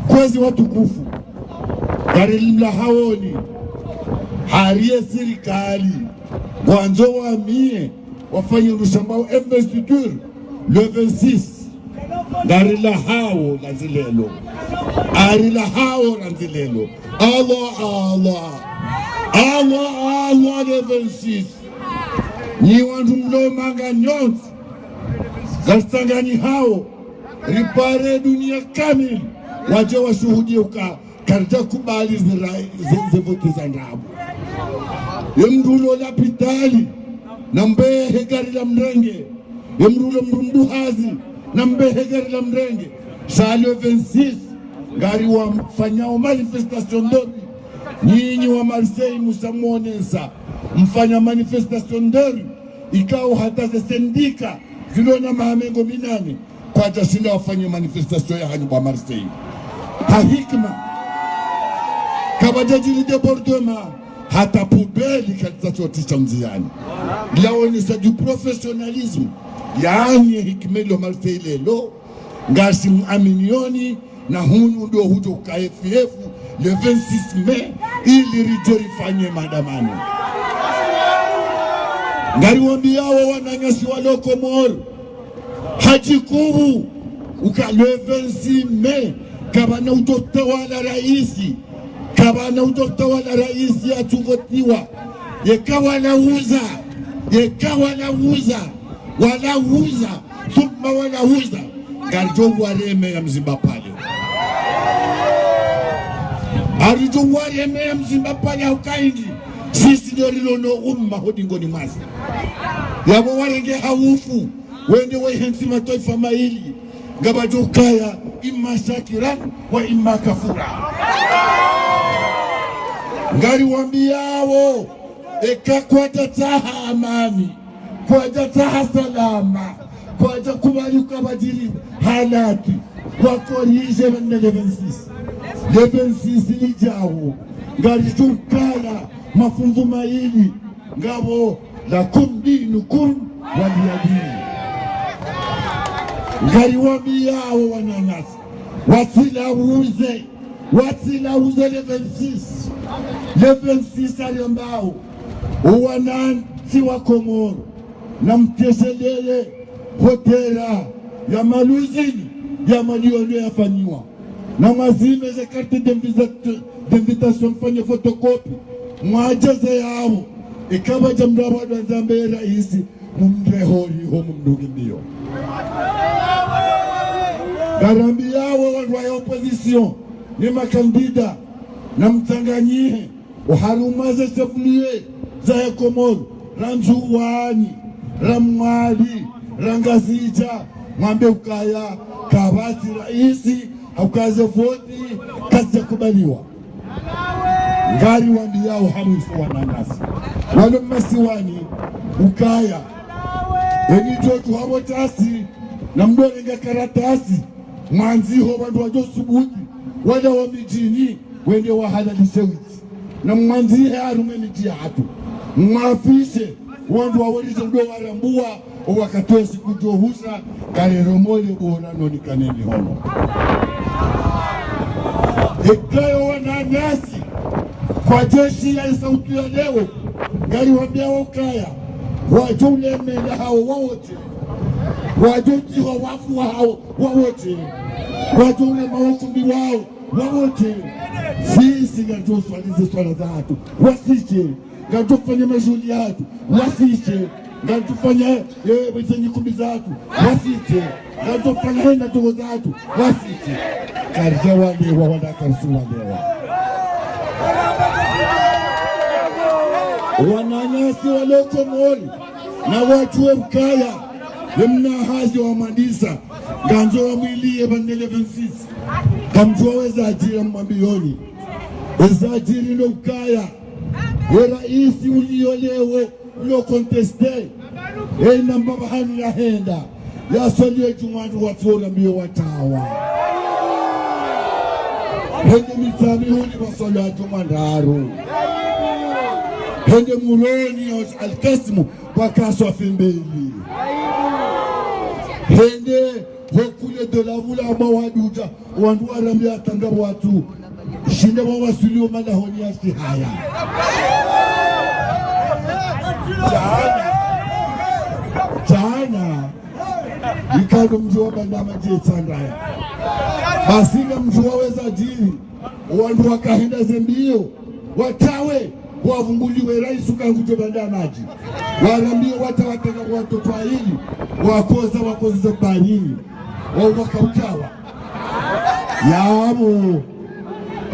Kwezi watukufu, ngari mlahaoni, hari ye sirikali, ngwandzo wamie, wafanye lushambao investiture, le vingt-six. Ngari lahao la ndzilelo. Ari lahao la ndzilelo. Allah, Allah. Allah, Allah, le vingt-six. Nyi wandru mlo manga nyontsi. Ngaritsanganyihao. Ripare dunia kamili. Wadje washuhudie uka karidja kubali zira-, ze, ze vote za ndrabo. Ye mndru ulo lapitali, nambehe gari la mrenge. Ye mndru ulo mndru mduhazi, nambehe gari la mrenge. Sha le vingt-six, ngari wafanyao manifestation de rue. Nyinyi wa Marseille musamonesa, mfanya manifestation de rue. Ikao hata ze sendika, zilo na maha mengo minane. Kwadja shinda wafanye manifestation ya hanyu bwa Marseille. Ha hikima. Kapvadja djiri débordement, hata poubelle kalitsa tsotisha ndziani. Laonesa du professionnalisme. Yaani hikima ilo Marseille lelo, ngasi muaminioni, na hunu ndo hudjo kaye fief, le vingt-six mai, ili ridje rifanye madamano. Ngari wambiao wananyasi wa lo Komori, hadjikubu, uka le vingt-six mai, kapvana udjo tawala raisi, kapvana udjo tawala raisi ya tsuvotiwa. Yeka walauza, yeka walauza, walauza, thumma walauza. Ngaridjo wareme ya mzimba pale. Ngaridjo wareme ya mzimba pale hauka indri. Sisi ndo rilo no umma ho dingoni mwazi. Yapvo warenge haufu. Wende wahentsi matwaifa maili, ngapvadjo ukaya imma shakiran wa imma kafura. Ngari wambiao, eka kwadja tsaha amani, kwadja tsaha salama, kwadja kubali uka pvadjiri halaki, wakoridje pvanu le vingt-six. Le vingt-six lidjao, ngaridjo ukaya mafunvu maili, ngapvo lakum dinukum waliya din. Ngari wambiao wananyasi, watsilauze, watsilauze le vingt-six. Le vingt-six ariambao, o wanantsi wa Komoro, namteshelele hotera ya Maluzini ya Maliondo yafanyiwa. Namwazime ze carte d'invita-, d'invitation mfanye photocopie. Mwadje ze yapvo. Eka pvadja mndru apvo adwandza mbe raisi, mumrehori ho mumdungi mbio. Ngarambiao wandru wa opposition, ne makandida, namtsanganyihe. Oharumwa ze chef-lieu zahe Komoro, ra Ndzuwani, ra Mwali, ra Ngazidja, mwambe ukaya kapvatsi raisi, hauka ze voti kazidja kubaliwa. Ngari wambiao ha mwiso wananyasi walo masiwani ukaya, eni djo tu hapvo tasi, namdjo renga karatasi, mwandziho wandru wadjo subuti, wala wa midjini, wende wahalalishe witsi. Namwandzihe harumwa midji yahatru. Mwafishe, wandru wawelishe udjo warambua, o wakati wa siku djo husa, kale romole bora noni kaneni hono. Ekayo wananyasi, kwadjeshi ya isauti ya leo, ngari wambiao ukaya, wadjo ulemela hao wontsi. Wadjo utsiha wafu wahawo, wawontsi. Wadjo urema wafu mbi wawo, wawontsi. Sisi ngadjo swali ze swala zahatru, wasitsi. Ngadjo fanya mashuhuli yahatru, wasitsi. Ngadjo fanya, eh, ze nyikumbi zahatru, wasitsi. Ngadjo fanya hena tongo zahatru, wasitsi. Karidja walewa, wala karisi walewa. Wananyasi walo Komori, na wadjuwe ukaya, ye mna hazi wa mandisa, ngandzo wamwiliye pvanu le vingt-six. Kamdjuwa weza adjiri, mwambiyeni. Eza adjiri no ukaya, ye raisi uliyo leo, ulo contesté. Ena mbaba hanyu yahenda. Yaswaliye djumwa ndraru, watsu warambiye watawa. Hende Mitsamihuli waswaliya djumwa ndraru. Hende Moroni ya Alkasimu wakaswa fimbili. Hende hokule dola vula ama wadudja, wandru warambiya tanga watsu. Shinda wawaswili wo malahoni ya shihaya. Djana. Djana. Ikao mdji wa Banda Madji tsandraya. Basi ngamdjuwa weza adjiri. Wandru wakahenda ze mbiyo. Watawe. Wavumbuliwe raisi uka ngudjo Banda Madji. Warambiye watawa tena watoto wayili. Wakoza, wakoza ze barini. Wao wakautawa. Yabo,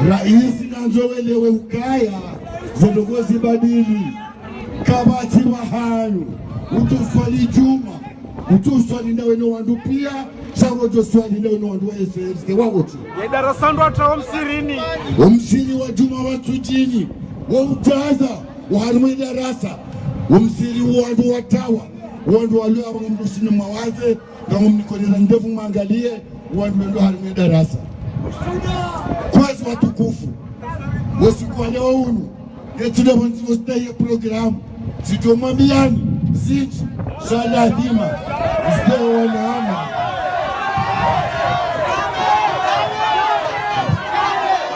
raisi ngandzo welewe ukaya, ze ndrongoo zibadili. Kapvatsi pvahanu, utsu swali djumwa, utsu swali ndawe no wandru piya, sha ngodjo swali ndawe no wandru wa S R C, wawontsi. Ye darasa ndo watawa msirini. Wo msiri wa djumwa wa Ntsudjini, wo udjaza, wo harimwa darasa, wo msiri wa wandru watawa, wo wandru waliyo apvo ngamdjo shina mwawaze, ngamdjo mnikoneza ndevu mwangaliye, wandru wendo harimwa darasa. Kwezi watukufu, wo usiku wa leo unu, nge tsi nde pvondzi wo stahi ye programu, zidjo mwambiyani, zindji, sha lazima, zidjo wanama.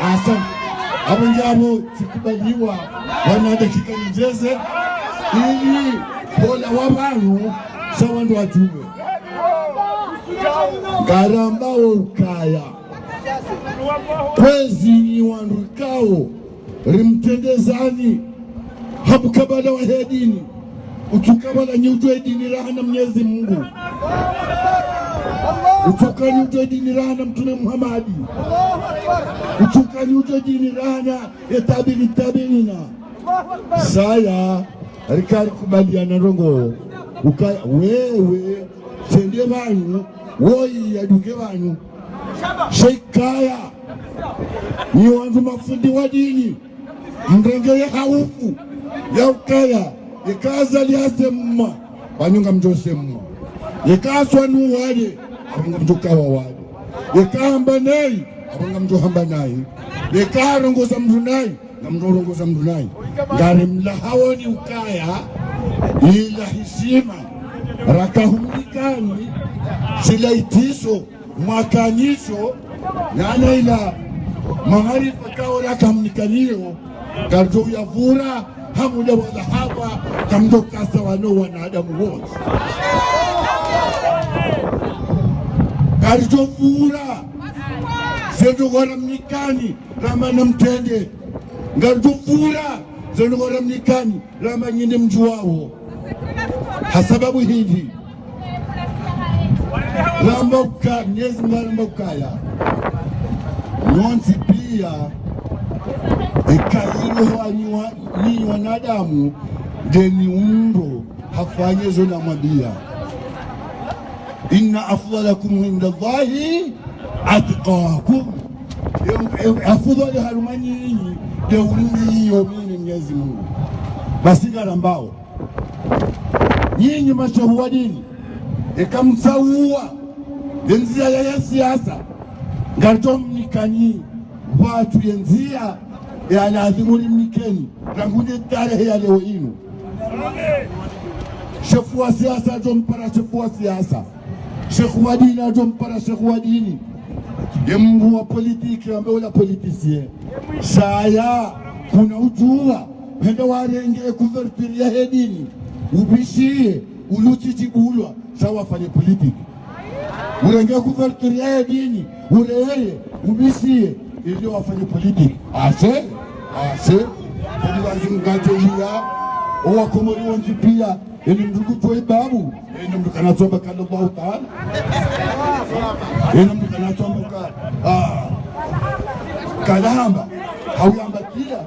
Asa, apvo nge apvo, tsikubaliwa, wana dakika nyendjeze, ili, bola wa pvanu, sha wandru wadjuwe. Ngarambao ukaya. Kwezi nyi wandru ikao rimtrendezani ha mukabala wa he dini. Utsuka pvala nyi udjuwe dini raha na Mnyezi Mungu. Utsuka nyi udjuwe dini raha na Mtrume Muhammadi. Utsuka nyi udjuwe dini raha na ye tabi'i tabi'ina. Saya, rika rikubaliana ndrongoo. Ukaya, wewe, shende pvanu, woyi yadunge pvanu. Sha ikaya, nyi wandru mafundi wa dini, mrenge ye haufu, ya ukaya, yeka Azali yasemwa, pvanu ngamdjo semwa. Yeka Aswani wale, apvo ngamdjo kawa wale. Yeka hamba nayi, apvo ngamdjo hamba nayi. Yeka harongoza mndru nayi, ngamdjo rongoza mndru nayi. Ngarimlahaoni ukaya, ila hishima, raka humnikani, shila itiso, mwakanyisho, yana ila maarifa ikao raka humnikaniyo, ngaridjo uyavura, ha muda wa dhahaba, ngamdjo kasa wanu wanadamu wontsi. Ngaridjo vura, ze ndrongoo ramnikani, ramba namtrende. Ngaridjo vura, ze ndrongoo ramnikani, ramba nyi nde mdjuwao. Ha sababu hindri. Ramba uka, Mnyezi Mungu ramba ukaya. Nyontsi piya, eka ilo wanyi wa, nyi wanadamu, ndeni undro, hafanye zo namwambiya. Inna afdalakum inda Allahi atqakum. Em, em, afudhali harumwa nyinyi, nde umwiyo mimi Mnyezi Mungu. Basi ngarambao. Nyinyi mashehu wa dini, eka mtsauwa, ye ndziya ya, ya siasa, ngaridjo mnikani, pvatsu ye ndziya, ya lazimu rimnikeni, rangu nde tarehi ya leo inu. Shefu wa siasa, adjo mpara shefu wa siasa. Shehu wa dini, adjo mpara shehu wa dini. Ye mndru wa politiki, ambe ola politicien. Shaya, kuna udjuwa, hende warenge couverture ya he dini. Ubishiye, ulutsi djibulwa. sha wafanye politique. Urenge couverture ya dini, ureye, ubishiye, ili wafanye politique. Ashe, ashe. Kadi wazi mngajo iya, owa Komori wontsi piya, eni mndru kutwa ibabu, eni mndru kana tsomba kala Allahu Ta'ala. Eni mndru kana tsomba kala, ah, kala hamba, hauyamba kila,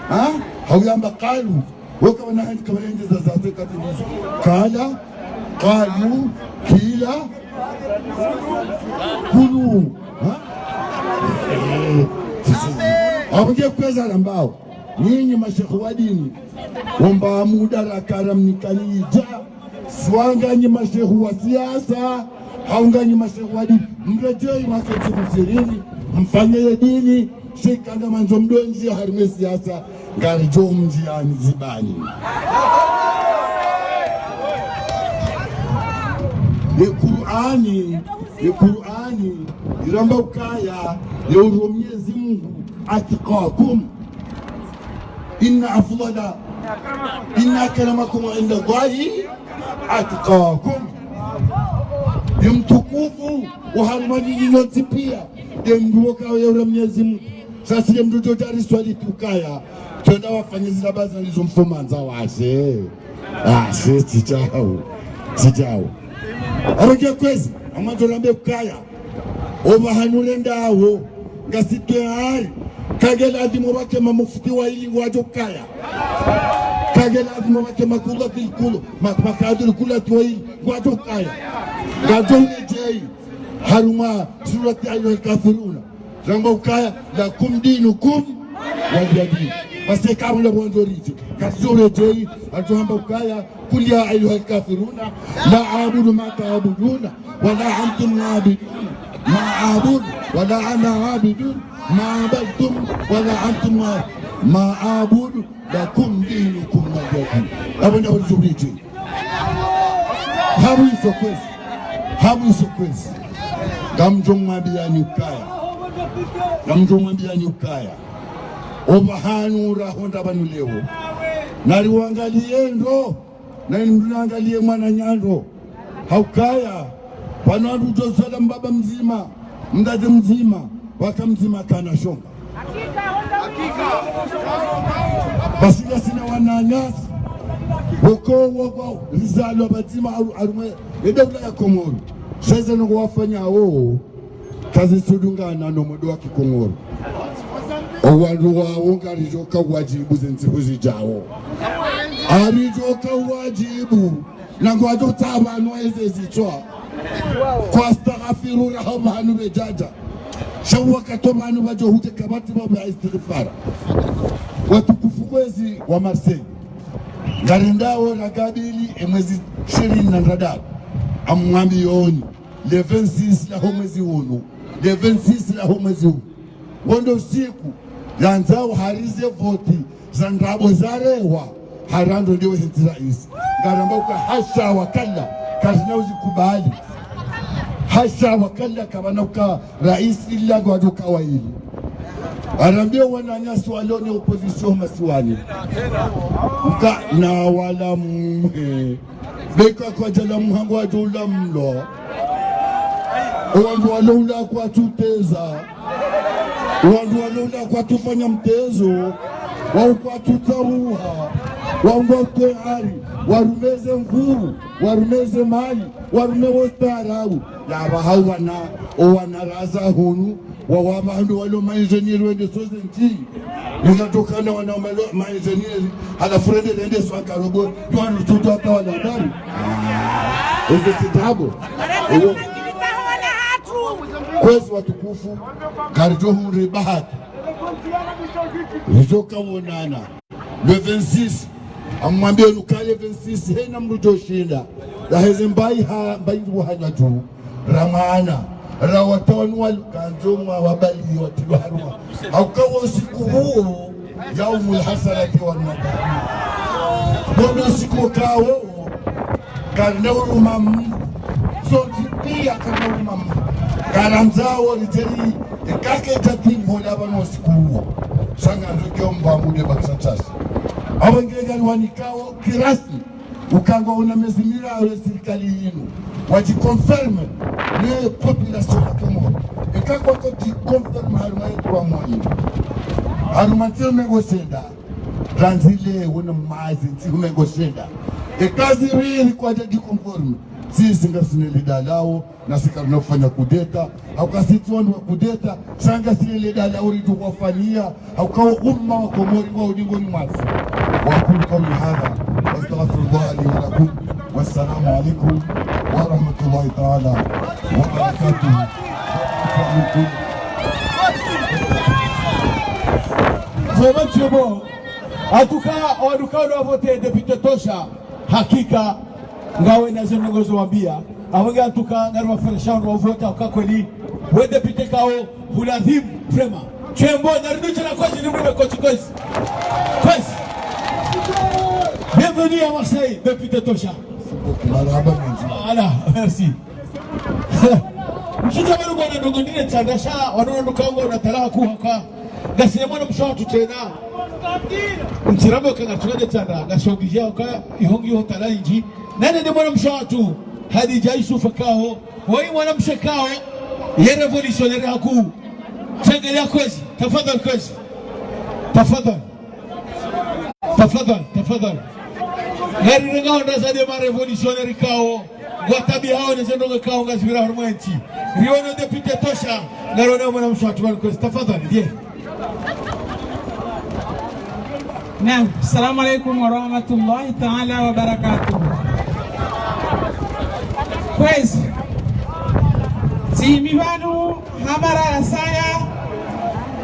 ha? Hauyamba kalu. Woka wana handi kama ende za zaze kati nizo. Kala, kalu, kila, kulu. Ha? Eh, sisi. Abuke kweza lambao. Nyinyi mashekhe wa dini. Womba muda rakara mnikani ija. Swa nganyi mashekhe wa siasa. Hau nganyi mashekhe wa dini. Mredjeyi mwaketi msirini. Mfanye ye dini. Sheka ngamwandzo mdondzi harimwa ye siasa. Ngaridjo mdjiani zibani. Ye Kur'ani, ye Kur'ani, iramba ukaya, ye uro Mnyezi Mungu, atqakum. Inna afdala, inna akramakum inda Allahi atqakum. Ye mtukufu, oharumwa nyinyi nyontsi piya, ye mndru woka ye uro Mnyezi Mungu. Sha si ye mndru djo djari swali tu ukaya, twenda wafanye zila baza nizo mfumandza washe. Ah, si, tsi djawo. Tsi djawo. Abuke kwezi, amwandzo rambe ukaya. Opvahanu rendawo, ngasi tayari. Kage ladhimu wake mamufti wayili ngwadjo kaya. Kage ladhimu wake makula fil kulu, ma-, makadil kula wayili ngwadjo kaya. Ngadjo redjeyi, harumwa surati Ayyuhal Kafiruna. Ramba ukaya, lakum dinukum waliya din. Basi kabla mwandzo ridje. Kasidjo redjeyi, adjo hamba ukaya, قل يا أيها الكافرون لا أعبد ما تعبدون ولا أنتم عابدون ما أعبد ولا أنا عابد ما عبدتم ولا أنتم عا-، ما أعبد لكم دينكم ولي دين. Apvo ndapvo ridjo ridje. Hamwiso kwezi. Hamwiso kwezi. Ngamdjo mwambiyani ukaya. Ngamdjo mwambiyani ukaya. Opvahanu rahondra pvanu leo. Nariwangaliye ndro. Na inu mndru nangaliye mwananya ndro. Haukaya. Pvanu wandru udjo zala mbaba mdzima. Mdzadze mdzima. Waka mdzima kana shonga. Basi ngasina wananyasi. Woko woko rizalwa pvadzima haru-, harumwa ye daula ya Komoro. Sha ze ndrongoo wafanyao, kazitsudungana no mwendo wa kikomoro. Owandru wawo ngaridjo ka wadjibu ze ntsihu zidjao. Aridjo ka wadjibu. Na ngwadjo tsaha pvanu eze zitswa. Kwa astaghfiru raha pvanu pvedjadja. Sha wakati pvanu pvadjo hudje kapvatsi pvapvo ya istighfara. Watukufu kwezi wa Marseille. Ngarendao rakabili ye mwezi shirini na ndraru. Amwambiyoni. Le vingt-six laho mwezi unu. Le vingt-six laho mwezi unu. Wo ndo usiku, yandzao hari ze voti, za ndrabo zarewa, harando ndiwe hentsi raisi. Ngaramba uka hasha wa kalla, karina uzikubali. Hasha wa kalla, kapvana uka raisi ila ngwadjo ka wayili. Arambiye wananyasi walo ne opposition masiwani. Uka na wala mwe. Beka kwadjala mhango wadjo ula mlo. Owandru walo ula kwatsu teza. Owandru walo ula kwatsu fanya mtezo. Wao kwatsu tsabuha. Wao ngwao tayari. Warume ze nvuu. Warume ze mali. Warume wo ustaarabu. Yapvo hawana. Owana raza hunu. Wa, wa, wandru walo ma ingénieur wende soze ntsi. Nizatokana wana ma-, ma ingénieur. Halafu rende, rende swa karobo. Ndo wanu tutu hata wana habari. Ah. Eze sitabu. Ewo. Kwezi watukufu. Karidjo hundre bahati. Ridjo kawonana. Le vingt-six, amwambiye nuka le vingt-six, hena mdru djoshinda. Yaheze mbayi ha, mbayi ndu hanya dju. Ramana, rawatawanu wal-, kandzo mwa wabali watilo harumwa. Hauka wo usiku huo, yaumul hasarati wal nadama. Wo ndo usiku kawo, karina huruma Mungu. Sontsi piya karina huruma Mungu. Karandzao ridjeri, ekake djatini hola pvanu usiku huo. Sha ngandzo kiyo mba mude baksa tsasi. Apvo ngeli ngari wanikao kirasmi. Uka ngwaona mezi miraru ye sirikali yinu, wadjiconfirme ne population ya Komori. Eka kwatso djiconfirme harumwa ye trois mois yinu, harumwa ntsihu mengo shenda, randzi leo na mazi ntsihu mengo shenda. Eka ziriri kwadja djiconfirme, sisi ngasina le dalao, na si karina ufanya kudeta, hauka si tsi wandru wa kudeta, sha ngasi le dalao ridjo wafanyia, hauka wo umma wa Komori ngwao dingoni mwafu. وأقول قولي هذا وأستغفر الله لي ولكم، والسلام عليكم ورحمة الله تعالى وبركاته. Vraiment, c'est bon. En tout cas, en tout cas, on a voté député Tosha. Hakika, ngawe na ze ndrongoo zo wambia. Apvo nge en tout cas, ngari wafarishao ndo wavota kwa kweli. We député kao, huladhimu, vraiment. Tsi mbo, nari nutsi na kwezi, ni mrume kotsi kwezi. Kwezi. Bienvenue à Marseille, député Tosha. Marahaba mendji. Voilà, merci. Mtsudja wanu mwana ndrongoo ndine tsandasha, wanu wanu kaongo na talaha kuhaka. Ngasina mwana mshe watru tsena. Mtsiramba uka ngatsu nde tsanda, ngasi obligé uka ihongi ho tala indji. Nane nde mwana mshe watru, Hadidja Yusufa kao, woyi mwana mshe kao, ye révolutionnaire hakuu. Tsengelea kwezi, tafadhali kwezi. Tafadhali. Tafadhali, tafadhali. Ngari renga onda za nde ma révolutionnaire kao, ngwatabiao ne ze ndrongoo kao ngazipvira harumwa entsi. Rione député Tosha, ngarione mwana mshe watru wali kwezi. Tafadhali, ndiye. Naam, assalamu alaikum warahmatullahi taala wabarakatuh. Kwezi, tsimi pvanu ha mara ya saya,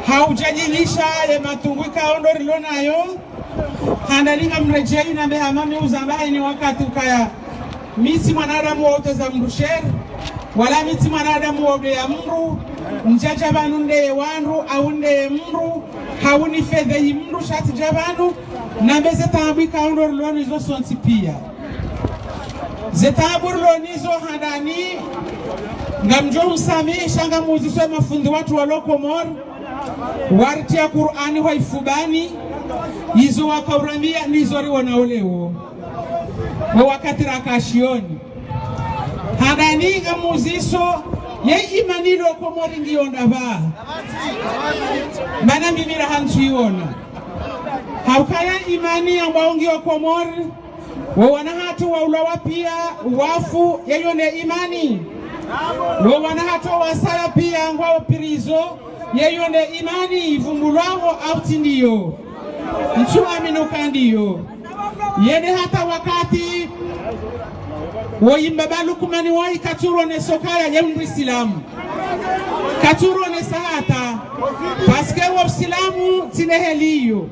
ha udjadjilisha ye matungu ikao ndo rilo nayo, handani ngamredjeyi nambe hama mi uzamba hayini wakati ukaya mi tsi mwanadamu wa uteza mndru sheri, wala mi tsi mwanadamu wa udeya mndru, ndjadja pvanu ndeye wandru, au ndeye mndru, hau nifedhehi mndru, sha tsidja pvanu, nambe ze taabu ikao ndo rilo nazo sontsi pia. Ze taabu rilo nazo handani, ngamdjo husamihi, sha ngamuziswe mafundi watru walo Komori, waritia Kur'ani hwa ifubani, izo wakaurambia, nizo riwonao leo. Wo wakati raka shioni. Handani ngamuziso, ye imani lo Komori ngiyo ndapvi? Mana mimi raha ntsu iona. Haukaya imani yambwao ngiyo Komori, wo wana hatru waulawa pia, wafu, yeyo nde imani. Wo wana hatru wasala pia, ngwao prison, yeyo nde imani ivumbulwao au tsi ndiyo? Ntsu amini uka ndiyo. Yende hata wakati woyi mbaba Lukumani woyi katsuronesa ukaya ye mndru Isilamu. Katsuronesa hata. Parce que wo Usilamu tsi nde heli iyo.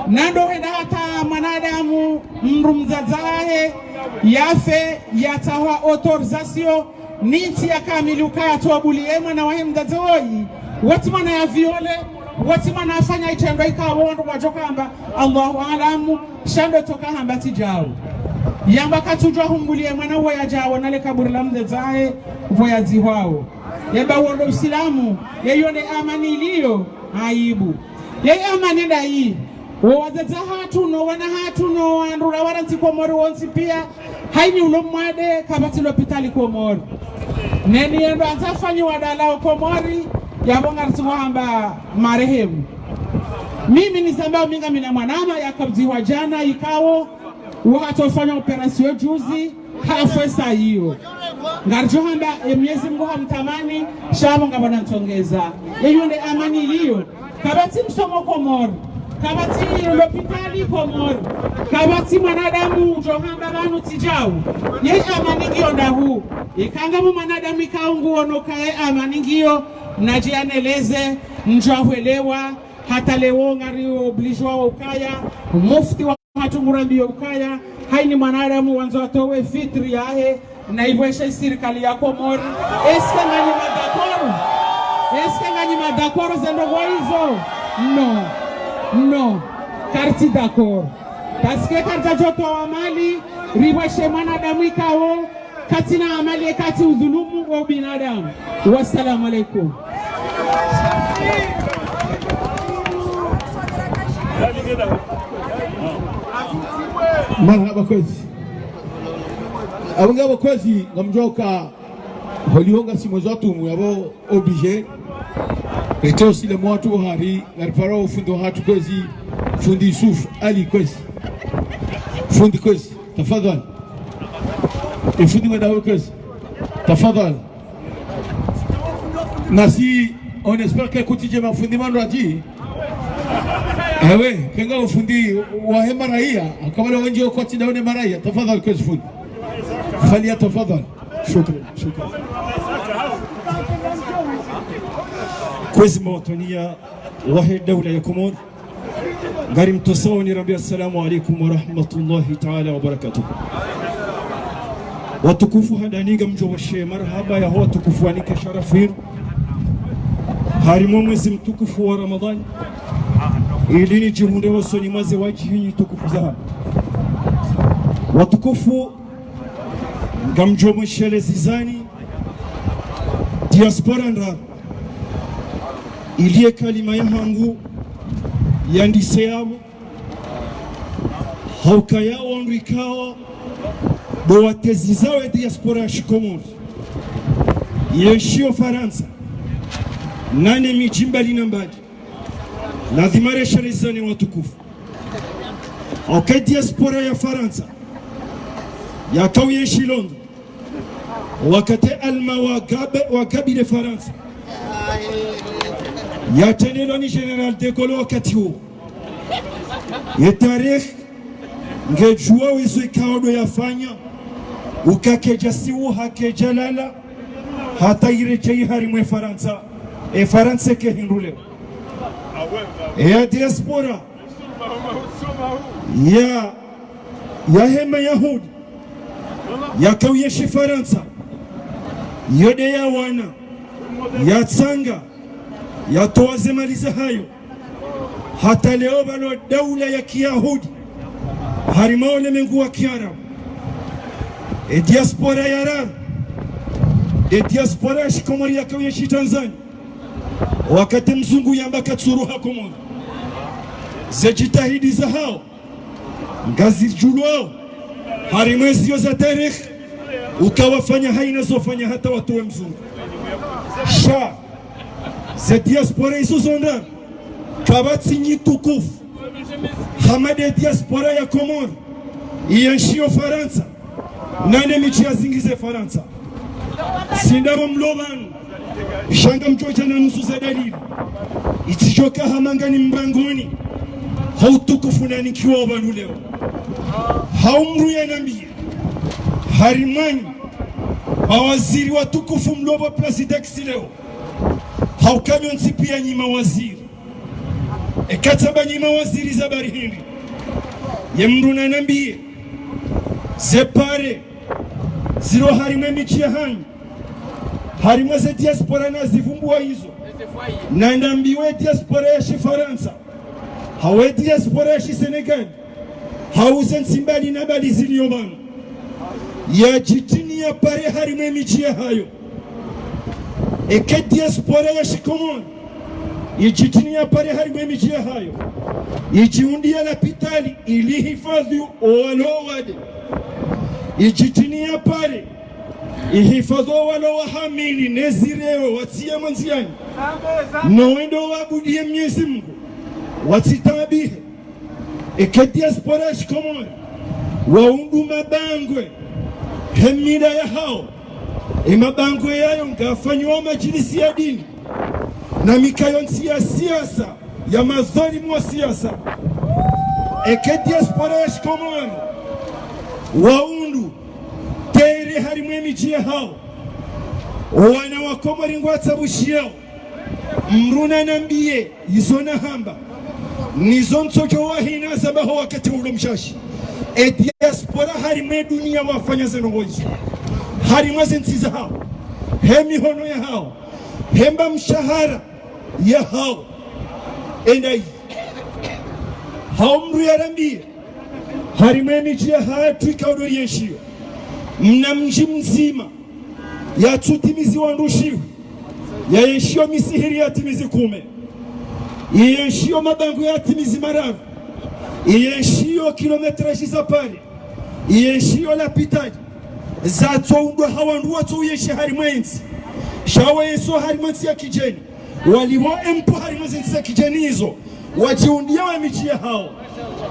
Na ndo henda hata mwanadamu mndru mdzadze wahe yafe yatsahwa autorisation ni ntsi ya kamili ukaya yatso abuliye mwana wahe mdzadze woyi. Wo tsi mwana ya viole, wo tsi mwana afanya itrendwa ikao ndo wadjo hamba, Allahu aalamu, sha ndo tsoka hamba tsi djao. Yamba katsudjwa humbuliye mwana wo yadjao na le kaburi la mdzadze wahe, pvo yadzihwao. Yamba wo ndo Usilamu, yeyo nde amani iliyo, aibu. Ye amani ndayi, wo wadzadze hatru, no wana hatru, no wandru ra wara ntsi Komori wontsi pia, hayini ulo mwade, kapvatsi lopitali Komori. Neni yendo andza fanyiwa dalao Komori, yapvo ngaritsi ngohamba marehemu. Mimi nizamba mi ngamina mwanama yakabdzihwa djana, ikao, wo hatsofanya opération juzi, hafe sa iyo. Ngaridjo hamba, e Mwenyezi Mungu hamtamani, sha pvo ngapvana ntsongeza. Yeyo nde amani iliyo. Kapvatsi msomo Komori. Kapvatsi lopitali Komori. Kapvatsi mwanadamu udjo hamba pvanu tsi djao. Ye amani ngiyo ndahu? Ikao ngamna mwanadamu ikao nguono ukaya ye amani ngiyo, nadje yaneleze, ndjahwelewa, hata leo ngari obligé wa ukaya, mufti wa hatru ngurambio ukaya, hayini mwanadamu wandzo atowe fitri yahe, na ipvweshe sirikali ya Komori. Est-ce que nganyi ma d'accord? Est-ce que nganyi ma d'accord ze ndrongoo izo? Non. Non. Karitsi d'accord. Parce que karidjadjo towa mali, ripvweshe mwanadamu ikao, katsina amali, katsi udhulumu wo ubinadamu. Wassalamu alaikum. Marahaba kwezi. Apvo ngapvo kwezi, ngamdjuao ka holiho ngasi mwezi wa tumu yapvo obligé. Rete usile mwatru hari, ngaripara ufundi wahatru kwezi, fundi Yusuf Ali kwezi. Fundi kwezi, tafadhali. E fundi mwendawe kwezi. Tafadhali. Nasi, on espère que kutsi dje mafundi mandrwadji. Ewe, kenga ufundi wahe maraya, akabala wendji okwatsi ndaone maraya. Tafadhali kwezi fundi. Fali ya tafadhali. Shukran, shukran. Kwezi mawatwaniya wahe daula ya Komori. Ngarimtosao nirambe assalamu alaikum wa rahmatullahi ta'ala wa barakatuh. Watukufu, handani ngamdjo washe marahaba yaho watukufu wanike sharafu yinu. Harimwa mwezi mtukufu wa Ramadhani, ili nidjihundre hosoni mwa ze wadjihi ntukufu zahanyu. Watukufu, ngamdjo mweshelezani diaspora ndraru. Ili ye kalima yahangu yandise yapvo, hauka ya wandru ikao ndo watezizao e diaspora ya shikomori yenshiyo Farantsa, nane midji mbali na mbali. Lazima reshelezane watukufu. Hauka e diaspora ya Farantsa yakao yenshi Londres, wakati Alma wagabe, wagabile Farantsa, yatrendelwa ni Général de Gaulle wakati wo. Ye tarehi ngedjuwa wizo ikao ndo yafanya, uka kedja siwuha, kedja lala, hata iredjeyi harimwe Farantsa. E Farantsa ke hindru leo. E ya diaspora ya, yahe mayahudi yakao yenshi Farantsa, yo nde yawana, yatsanga, yatowa ze mali zahayo. Hata leo pvalo daula ya kiyahudi harimwa ulemengu wa kiarabu. E diaspora ya raru, e diaspora ya shikomori yakao yenshi Tanzania, wakati mzungu yamba katsuruha Komori. Ze djitihadi zahao ngazidjulwao harimwe ziyo za tarehi, uka wafanya haina zofanya hata watowe mzungu. Sha ze diaspora izo zondraru, kapvatsi nyi tukufu hama nde diaspora ya Komori yenshiyo Farantsa, nane midji yazingize Farantsa. Tsi ndrabo mlo pvanu, sha ngamdjo dja na nusu za dalili. Itsidjoka hama ngani mbangoni, ha utukufu nanikiwao pvanu leo. Hau mdru yanambiye, harimwanyu mawaziri watukufu mlo pvo Placidex leo, hauka nyontsi piya nyi mawaziri. Eka tsamba nyi mawaziri za bari hindri. Ye mdru nanambiye, ze pare zilo harimwe midji yahanyu, harimwe ze diaspora nazivumbuwa izo, nanambiwe diaspora ya shifarantsa, hau e diaspora ya shisenegali, hau ze ntsi mbali na mbali ziliyo pvanu, yadjitiniya pare harimwe midji yahayo. Eka diaspora ya shikomori yidjitiniya pare harimwe midji yahayo, yidjihundriya lapitali ili ihifadhwi owalo wade, yidjitiniya pare ihifadhwi owalo wahamili ne zirewe watsiye mwandziyani, no wendo wabudiye Mnyezi Mungu, watsitaabihe. Eka diaspora ya shikomori waundu mabangwe he mila yahao, e mabangwe yayo ngafanyiwao madjilisi ya dini na mikayo ntsi ya siasa, ya madhwalimu wa siasa. Eka diaspora ya shikomori waundu tere harimwe midji yahao, wana wa Komori ngwatsabushiyao. Mdru nanambiye, izo nahamba nizo ntsodjo wahina zabaho wakati ulo mshashi. E diaspora harimwe duniya wafanya ze ndrongoo izo harimwe ze ntsi zahao, he mihono yahao, he mba mshahara yahao. Endayi, hau mdru yarambiye, harimwe midji yahatru ikao ndo yenshiyo, mna mdji mdzima yatsutimizi wandru shiwi, yayenshiyo misihiri yatimizi kume, yayenshiyo mabangwe yatimizi mararu, yayenshiyo kilometraji za pare, yayenshiyo lapitali, Zatsoundwa ha wandru watso uyenshi harimwa entsi. Sha wayenshio harimwa entsi ya kidjeni, walipvo empo harimwa zentsi za kidjeni izo, wadjiundia we midji yahao.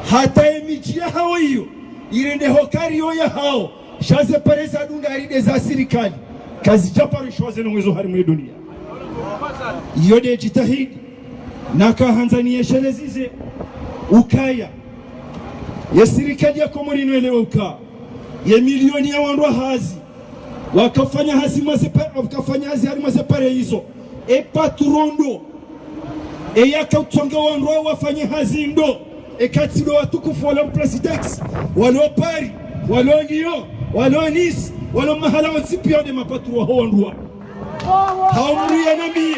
Hata emidji yahao iyo irende hukaya iyo yahao. Sha ze pare zadunga hari nde za sirikali, kazidjaparishwa ze ndrongoo izo harimwa edunia. Iyo nde djitihadi nakahandza niyeshelezeze ukaya ye sirikali ya Komori inu yelewe uka ye milioni ya wandru wa hazi, wakafanya hazi mwa ze pa-, wakafanya hazi harimwa ze pare izo, e patron ndo. E yakatsonga wandru wafanye hazi ndo. Eka tsi ndo watukufu walo Plastidex, walo Paris, walo Lyon, walo Nice, walo mahala wontsi pia nde mapatron waho wandru wa. Hau mdru yanambiye,